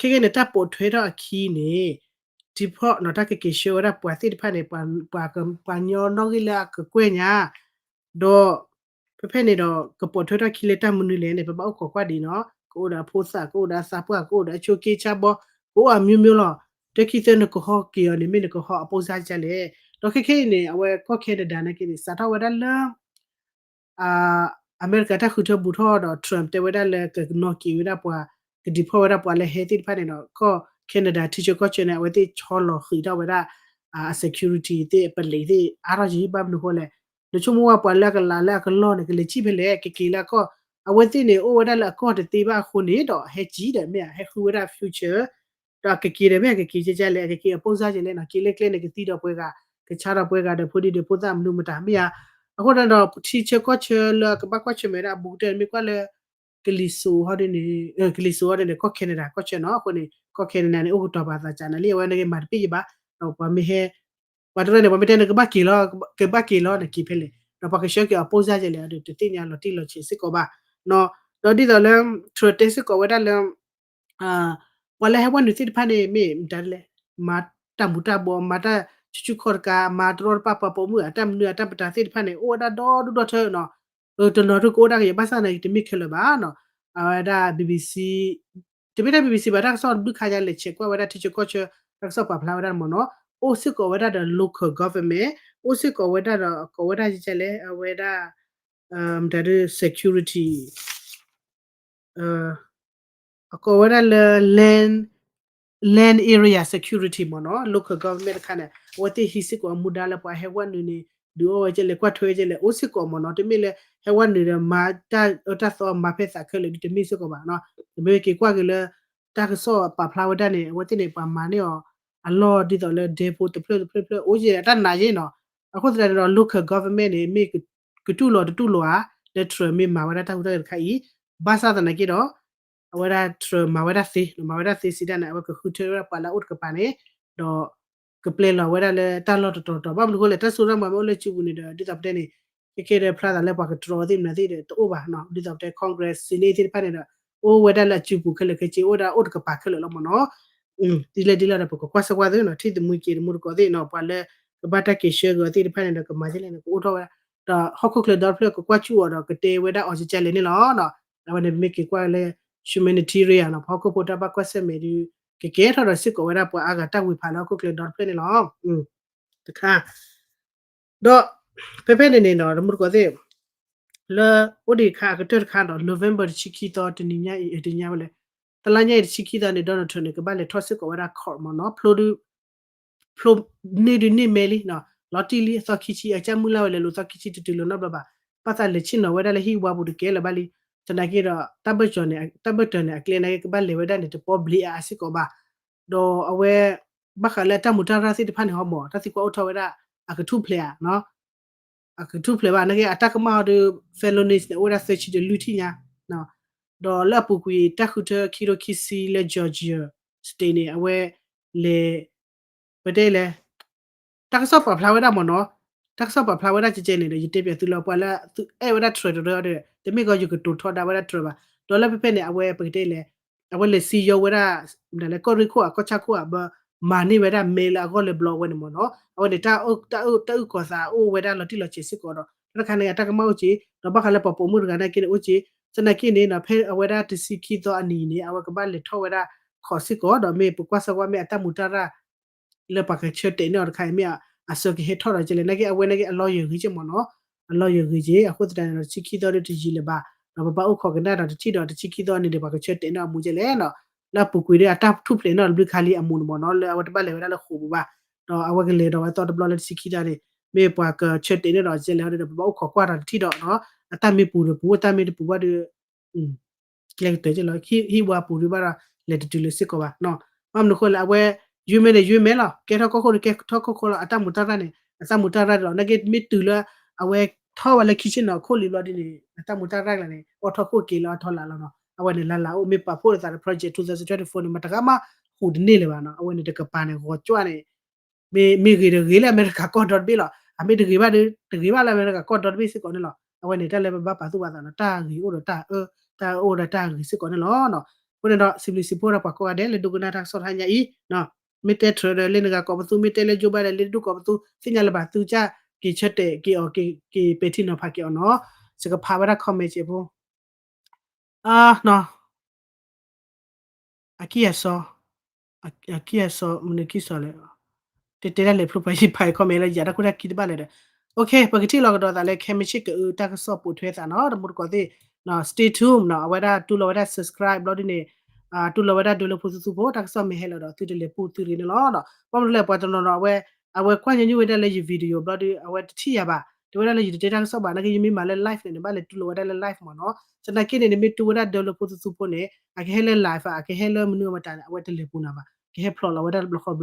ဒီးခဲကနံၣ်န့ၣ် တၢ်ပိာ်ထွဲထီၣ်အခံန့ၣ် ထံဖီၣ်နီၤ တၢ်ကက့ၤဆှၢဝဲဒၣ်ပှၤသ့ၣ်တဖၣ်န့ၣ် ပှၤကညီနီၣ်ဂံၢ်လၢအကကွဲၢ်ညါ ဒီး ဖဲဖဲန့ၣ်ဒီး ကပိာ်ထွဲထီၣ်ခံလၢတၢ်မနုၤလဲၣ်န့ၣ် ပဘၣ်အိၣ်ခိးကွၢ်ဒံးနီၤ ကအိၣ်ဒီးအဖိသၣ် ကအိၣ်ဒီးအသးပှၢ် ကအိၣ်ဒီးအဆိးက့ဆါဘီ ကအိၣ်အမျိုးမျိုးလီၤ တခံသၢနကဟီက့ၤအီၤန့ၣ် မ့ၢ်နကဟီအပိၢ်စါကလဲၣ် ဒီးခဲခဲအံၤန့ၣ် အဝဲကီၢ် Canada နာ်က့န့ၣ် စးထီၣ်ဝဲဒၣ်လၢ အမဲရကၤတၢ်ဃုထၢဘူးထီၣ်ဒီး Trump တဲဝဲဒၣ်လၢကနီၣ်က့ၤဝဲဒၣ်ပှၤ ကဒံးဖီၣ်ဝဲဒၣ်ပှၤလၢဟဲသ့ၣ်တဖၣ်န့ၣ်ဒီး ကီၢ် Canada ထံဆၢကီၢ်ဆၢန့ၣ် အဝဲသ့ၣ်ဆီလီၤဃံးထီၣ်ဝဲဒၣ် အ security သ့ၣ်အပလံးသ့ၣ်အါထီၣ်ယံၤ ဘၣ်မနုၤဃိလဲၣ် နဆိကမိၣ်ဝဲပှၤလၢအကလးလၢအကလီၢ်န့ၣ် ကလဲၤစံၣ်ဖဲလဲၣ် ကက့ၤလၢအကီၢ် အဝဲသ့ၣ်န့ၣ် အိၣ်ဝဲဒၣ်လၢအကီၢ်တသ့ဘၣ်အဃိန့ၣ်ဒီး ဟဲစံၣ်ဒီးမ့ၢ်ဧါ ဟဲဃုဝဲဒၣ် future ဒီးအကက့ၤဒီးမ့ၢ်အကက့ၤကဲကဲလဲၣ် အကက့ၤအပိၢ်စါကလဲၣ်နီၤ က့ၤလၢကျဲန့ၣ် ကသံဒီးပှဲၤဂၤ ကဆါဒီးပှဲၤဂၤဒီးဖိဒံဒီးဖိသၣ်မနုၤမတၤမ့ၢ်ဧါ အဃိန့ၣ်ဒီး ထံဆၢကီၢ်ဆၢလၢအကဘၣ်ကွၢ်ဆၢၣ်မဲာ်ဒၣ်အဘူးကတၢၢ်န့ၣ် မ့ၢ်ကွၢ်လၢ ကလံၤစိးဟီဒ်န့ၣ် ကလံၤစိးဟီဒ်န့ၣ် ကီၢ် Canada ကီၢ်ဆၢနီၤ အဃိန့ၣ် ကီၢ် Canada န့ၣ် အိၣ်ကတီၤပာ်သးစးနၤလံ အဝဲန့ၣ်က့ၤမၤတပ့ၢ်ယဘၣ် ဒီးပှၤမ့ၢ်ဟဲ ပှၤတရၢန့ၣ် ပှၤမ့ၢ်တဲနကဘၣ်က့ၤလီၤ ကဘၣ်က့ၤလီၤန့ၣ်က့ၤဖဲလဲၣ် ဒီးပှၤကဆှၢက့ၤအပိၢ်စါကလဲၣ် အဒုးတသ့ၣ်ညါလီၤတံၢ်လီၤဆဲးစ့ၢ်ကီးဘၣ် ဒီးဒ်သိးလၢ Trump တဲစ့ၢ်ကီးဝဲဒၣ်လၢ ပှၤလၢဟဲဝဲနုာ်သ့ၣ်တဖၣ်န့ၣ် မ့ၢ်မတၤလဲၣ် မၤတၢ်မူၤတၢ်ဘှီး မၤတၢ်ဆူၣ်ဆူၣ်ခီၣ်တကး မၤတရီတပါပှၤပိာ်မုၣ်အတၢ်မနုၤအတၢ်ပတာ်သ့ၣ်တဖၣ်န့ၣ် အိၣ်ဝဲဒၣ်ဒီဒူၣ်ဒီထၢနီၤ တနီၤဒုကအိၣ်ဒၣ်ကယဲၢ် ဘၣ်ဆၣ်န့ၣ် တမ့ၢ်ခဲလၢာ်ဘၣ်နီၤ အဝဲဒၣ် BBC တမ့ၢ်တၢ် BBC ဘၣ် တၢ်ကစီၣ်တဘျုးခါယါလဲၤဆဲးကွၢ်ဝဲဒၣ်ထံဆၢကီၢ်ဆၢ တၢ်ကစီၣ်ပာ်ဖျါဝဲဒၣ်မ့ၢ်နီၤ အိၣ်စ့ၢ်ကီးဝဲဒၣ်ဒီး local government အိၣ်စ့ၢ်ကီးဝဲဒၣ်ဒီး ကိးဝဲဒၣ်လဲၣ် အဝဲဒၣ် မတၤဒု security အကိးဝဲဒၣ်လၢ land land area security မ့ၢ်နီၤ local government တခါန့ၣ် အဝဲသ့ၣ်ဟံးစ့ၢ်ကီးအမူဒါလၢပှၤဟဲဝဲနုာ်န့ၣ် ဒုးအိၣ်ဝဲကဲလဲၣ် ကွၢ်ထွဲကဲလဲၣ် အိၣ်စ့ၢ်ကီးမ့ၢ်နီၤ တမ့ၢ်လၢ ဟဲဝဲနုာ်ဒီးမၤတၢ်အၢတၢ်သီမၤဖဲသးခဲလၢာ်ဒုး တမ့ၢ်စ့ၢ်ကီးဘၣ်နီၤ တမ့ၢ်က့ၤကွၢ်က့ၤလၢ တၢ်ကစီၣ်ပာ်ဖျါဝဲဒၣ်န့ၣ် အဝဲသ့ၣ်န့ၣ် ပှၤမၤန့ၢ်အီၤ အလီၢ်ဒ်သိးလၢဒဲဖိတဖျၢၣ်တဖျၢၣ်တဖျၢၣ် အိၣ်ကဲအတၢ်နာ်ယဲနီၤ အဃိသတးန့ၣ်ဒီး local government န့ၣ် မ့ၢ်ကတူၢ်လိာ်တတူၢ်လိာ်ဧါ လၢ Trump မ့ၢ်မၤဝဲဒၣ်တၢ်ဟူးတၢ်ဂဲၤတခါအံၤ ဘၣ်ဆၣ်သနာ်က့ဒီး အဝဲဒၣ် Trump မၤဝဲဒၣ်သ့ မၤဝဲဒၣ်သ့စံးဒၣ်န့ၣ် အဝဲကဃုထၢဝဲဒၣ်ပှၤလၢအအိၣ်တကပၤန့ၣ် ဒီး ကပျဲလီၤဝဲဒၣ်လၢတၢ်လီၢ်တတီၤတီၤ ဘၣ်မနုၤအဃိလဲၣ် တၢ်စိတၢ်ကမီၤမ့ၢ်အိၣ်လၢစုပူၤန့ၣ်ဒီး ဒ်သိးပတဲန့ၣ် ခဲကဲဒီးဖျါသးလၢပှၤကတြီသ့ၣ်မနုၤသ့ၣ်ဒီးတအိၣ်ဘၣ်နီၤ ဒ်သိးပတဲ Congress Senate သ့ၣ်တဖၣ်န့ၣ်ဒီး အိၣ်ဝဲဒၣ်လၢအစုပူၤခဲလၢာ်ခဲဆ့ အိၣ်ဝဲဒၣ်အိၣ်တကပၤခဲလၢာ်လီၤမ့ၢ်နီၤ ဒ်လဲၣ်ဒ်လဲၣ်ဒီး ပကကွၢ်ဆၢကွၢ်သ့နီၤ ထံၣ်သမူက့ၤတမူတကိးသ့ၣ်နီၤ ပှၤလၢကဘၣ်တၢ်က့ၤဆှၢက့ၤအီၤသ့ၣ်တဖၣ်န့ၣ်ဒီး ကမၤဒ်လဲၣ်န့ၣ် ကအိၣ်ထီၣ်ဝဲဒၣ် ဒီးဟီၣ်ခိၣ်ချၢဒီတဖျၢၣ်ကကွၢ်ဆူၣ်အီၤဒီးကတဲဝဲဒၣ်အီၤကကဲလဲၣ်န့ၣ်လီၤ. အဝဲန့ၣ်မ့ၢ်က့ၤကွၢ်လၢ humanitarian နီၤ ပှၤဟီၣ်ခိၣ်ဖိတၢ်ဘၣ်ကွၢ်ဆၢၣ်မဲာ်ဒီး ကကဲထီၣ်ဒီးစ့ၢ်ကီးဝဲဒၣ်ပှၤအါဂၤတၢ်ဝံၤဖးလၢဟီၣ်ခိၣ်ချၢဒီတဖျၢၣ်န့ၣ်လီၤ. တခါ ဒီး ဖဲဖဲန့ၣ်န့ၣ်နီၤ တမူတကိးသ့ၣ် လၢအိၣ်ဒံးခါအကတၢၢ်တခါဒီး November တဆံခံသီ တနံၤညါအံၤ တနံၤညါဝဲလဲၣ် တလါညါအံၤတဆံခံသီန့ၣ် Donald Trump န့ၣ် ကဘၣ်လဲၤထီၣ်စ့ၢ်ကီးဝဲဒၣ် court မ့ၢ်နီၤ ဖျိဒု ဖျိန့ၢ်ဒုန့ၢ်မဲလံနီၤ လီၤတံၢ်လံအသီခံဆံ အကစၢ်မုၢ်လၢ်ဝဲလဲၤလိာ်သီခံဆံတတုၤလၢၤနီတဘျီဘၣ်. ဘၣ်သးလဲၤဆ့ၣ်နီၤဝဲဒၣ်လၢဟံၣ်ဝါပူၤတကဲလၢၤဘၣ်လံ. သနာ်က့ဒီး တၢ်ဘၢၣ်စၢၤန့ၣ် တၢ်ဘၢၣ်စၢၤန့ၣ် အကျဲနာ်က့ကဘၣ်လဲၤဝဲဒၣ်န့ၣ် တပီဘျ့အါအါစ့ၢ်ကီးဘၣ်. ဒီးအဝဲ ဘၣ်ဃးလၢအတၢ်မူးတၢ်ရၢ်သ့ၣ်တဖၣ်န့ၣ်ဟီမး တၢ်သံကွၢ်အိၣ်ထီၣ်ဝဲဒၣ် အကထူၣ်ဖျဲးဧါ အကထူၣ်ဖျဲးဘၣ် နာ်က့အတၢ်ကမၣ်အီၤဒီး felonies န့ၣ် အိၣ်ဝဲဒၣ်သၢဆံဒီးလွံၢ်ထံၣ်ညါ, ဒီးလၢအပူၤကွံာ်တၢ်ဃုထၢခံထိခံဆံလၢ Georgia State န့ၣ် အဝဲလဲၤ ပတဲလဲၣ် တၢ်ကစီၣ်ပာ်ဖျါဝဲဒၣ်မ့ၢ်နီၤ, တၢ်ကစီၣ်ပာ်ဖျါဝဲဒၣ်ကဲကဲန့ၣ်ဒီး ယတဲပၠးသုလၢပှၤလၢသုအဲၣ်ဝဲဒၣ် Trump တရၢဒီး တမ့ၢ်ကီးယကတိၤထီဒါဝဲဒၣ် Trump ဘၣ်, ဒီးလၢဖဲဖဲန့ၣ် အဝဲပကတဲလဲၣ် အဝဲလဲၤစံယိဝဲဒၣ် ဒ်လဲၣ် ကီၢ်ရ့ၣ်ခိၣ်ဧါ ကီၢ်ဆၣ်ခိၣ်ဧါ ဘၣ်မၤန့ၢ်ဝဲဒၣ် mail လၢအဂီၢ်လၢဘျီဝဲန့ၣ်မ့ၢ်နီၤ, အဝဲန့ၣ် တၢ်အုၣ်ကီၤသးအိၣ်ဝဲဒၣ်လီၤတံၢ်လီၤဆဲးစ့ၢ်ကီးဒီး တၢ်တခါန့ၣ် အတၢ်ကမၣ်အိၣ်က့ၤ ဒီးဘၣ်ဃးလၢပှၤပိာ်မုၣ်တဂၤနာ်က့န့ၣ်အိၣ်က့ၤ, သနာ်က့န့ၣ် ဖဲအဝဲဒၣ်တဆံခံသီအနံၤန့ၣ် အဝဲကဘၣ်လဲၤထီၣ်ဝဲဒၣ် court စ့ၢ်ကီး ဒီးမ့ၢ်ပကွၢ်စၢၤကွၢ်မ့ၢ်အတၢ်မူးတၢ်ရၢ် လၢပှၤကဆၢတဲာ်န့ၢ်အီၤတခါအံၤ မ့ၢ်အစၢၤကဟဲထီၣ်ဒီးကဲလဲၣ် နာ်က့အဝဲနာ်က့အ lawyer ဂ့ၤက့မ့ၢ်နီၤ, အ lawyer ဂ့ၤက့ အဃိသတးန့ၣ်ဒီး တဆံခံသီဒီးတယံာ်လၢၤဘၣ်, ဒီးပဘၣ်အိၣ်ခိးကနၣ်ဒီးတထံၣ်ဒီး တဆံခံသီအနံၤန့ၣ် ပှၤကဆၢတဲာ်န့ၢ်အမူးကဲလဲၣ်နီၤ, လၢအပူၤကွံာ်ဒီးအတၢ်ထူၣ်ဖျဲးန့ၢ်အီၤတဘျုးခါလံအမူးန့ၣ်မ့ၢ်နီၤ လၢအဝဲတဘၣ်လဲၤဝဲဒၣ်လၢဃိာ်ပူၤဘၣ်, ဒီးအဝဲကလဲၤဒီးဝဲသီတဘျီလၢတဆံခံသီန့ၣ် မ့ၢ်ပှၤကဆၢတဲာ်န့ၢ်ဒီးကဲလဲၣ်ဒီး ပဘၣ်အိၣ်ခိးကွၢ်ဒီးတထံၣ်ဒီး အတၢ်မ့ၢ်ပူၤတပူၤ အတၢ်မ့ၢ်တပူၤဘၣ်ဒီး ကျဲကတၢၢ်က့လီၤ ဟံၣ်ဝါပူၤဒံးဘၣ်ဒီး လဲၤတတုၤလၢၤစ့ၢ်ကီးဘၣ်နီၤ, ဘၣ်မနုၤဃိလဲၣ် အဝဲ ယွ့မဲဒီးယွ့မဲလီၤ ကဲထီၣ်ကီၢ်ခိၣ်ဒီးကဲထီၣ်ကီၢ်ခိၣ်လီၤ အတၢ်မူးတၢ်ရၢ်န့ၣ် အတၢ်မူးတၢ်ရၢ်လီၤ နာ်က့မ့ၢ်တုၤလၢ အဝဲထီၣ်ဝဲလၢခံဆ့ၣ်နီၤခိၣ်လံဘျီဒ်န့ၣ် အတၢ်မူးတၢ်ရၢ်ကျါန့ၣ် အိၣ်ထီၣ်ခိၣ်က့ၤလၢအထီလၢ်လီၤနီၤ, အဝဲန့ၣ်လၢ်လၢ်အိၣ် မ့ၢ်ပာ်ဖှိၣ်လိာ်သးဒီး Project two thousand twenty-four န့ၣ် မတဂၤမးဟူးတန့ၢ်လၢၤဘၣ်နီၤ, အဝဲန့ၣ်တကပၤန့ၣ် ဂီၤကွၢ်န့ၣ် မ့ၢ်ဂ့ၤတဂ့ၤလၢအမဲရကၤကီၢ်ဒီတဘ့ၣ်လီၤ, အမ့ၢ်တဂ့ၤဘၣ်ဒီး တဂ့ၤဘၣ်လၢအမဲရကၤကီၢ်ဒီတဘ့ၣ်စ့ၢ်ကီးန့ၣ်လီၤ, အဝဲန့ၣ်တၢ်လၢပဘၣ်ပာ်သူၣ်ပာ်သးဒီး တၢ်ဂ့ၤအိၣ်ဒီးတၢ်အၢ တၢ်အၢအိၣ်ဒီးတၢ်ဂ့ၤစ့ၢ်ကီးန့ၣ်လီၤ. အဃိန့ၣ်ဒီး စံးဘျုးစံးဖှိၣ်ဒီးပှၤကိးဂၤဒဲးလၢဒိကနၣ်တၢ်ကစီၣ်တဟါညါအံၤ, မ့ၢ်တဲ Trump ဒီးလၢနဂၤကိးပသူ မ့ၢ်တဲလၢ Joe Biden လၢဒုးကိးပသူ သ့ၣ်ညါလၢၤဘၣ် သုကစၢ်က့ၤဆၢတဲာ်က့ၤအီၤ က့ၤပဲာ်ထံနီၤဖးက့ၤအီၤနီၤ, စကဖးဝဲဒၣ် comment စ့ၢ်ဖိ အ အခံအစီ, အခံအစီ မနုၤခံစီလဲၣ်, တဲတဲဒၣ်လဲာ်ဖျိဖးယံၤဖးယံၤ comment လၢယၤတၢ်ခိၣ်တၢ်ခံတဘၣ်လဲၣ်ဒီး, OK ပကထံၣ်လီၤကဒီးသးလၢ ခဲမုၢ်ဆ့ၣ်ကအု တၢ်ကစီၣ်ပိာ်ထွဲသးနီၤ တမူတကိးသ့ၣ်, stay tuned နီၤ အဝဲဒၣ်တူၢ်လိာ်ဝဲဒၣ် subscribe ဘျီဒ်န့ၣ်, တူၢ်လိာ်ဝဲဒၣ်ဒၢလၢဖိသူသူဖိ တၢ်ကစီၣ်မ့ၢ်ဟဲလီၤဒီး သုတလဲၤပူၣ်သုတဂ့ၤန့ၣ်လီၤ. ဘၣ်မနုၤလဲၣ် ပှၤတနီၤနီၤ အဝဲ အဝဲကွၢ်ညီနုၢ်ဝဲဒၣ်လၢယ video ဘျီဒီး အဝဲတထံၣ်ယၤဘၣ်, တဲဝဲဒၣ်လၢယတတဲတၢ်ကစီၣ်ဘၣ် နာ်က့ယမ့ၢ်မၤလၢ live န့ၣ် နဘၣ်လဲၤတူၢ်လိာ်ဝဲဒၣ်လၢ live မ့ၢ်နီၤ, သနာ်က့န့ၣ် နမ့ၢ်တူၢ်ဝဲဒၣ်ဒၢလၢဖိသူသူဖိန့ၣ် အကဟဲလၢ live အကဟဲလၢမနုၤအမတၤန့ၣ် အဝဲတလဲၤပူၤနၤဘၣ်, ကဟဲဖျိးလီၤဝဲဒၣ်တဘျီဃီတဘျီ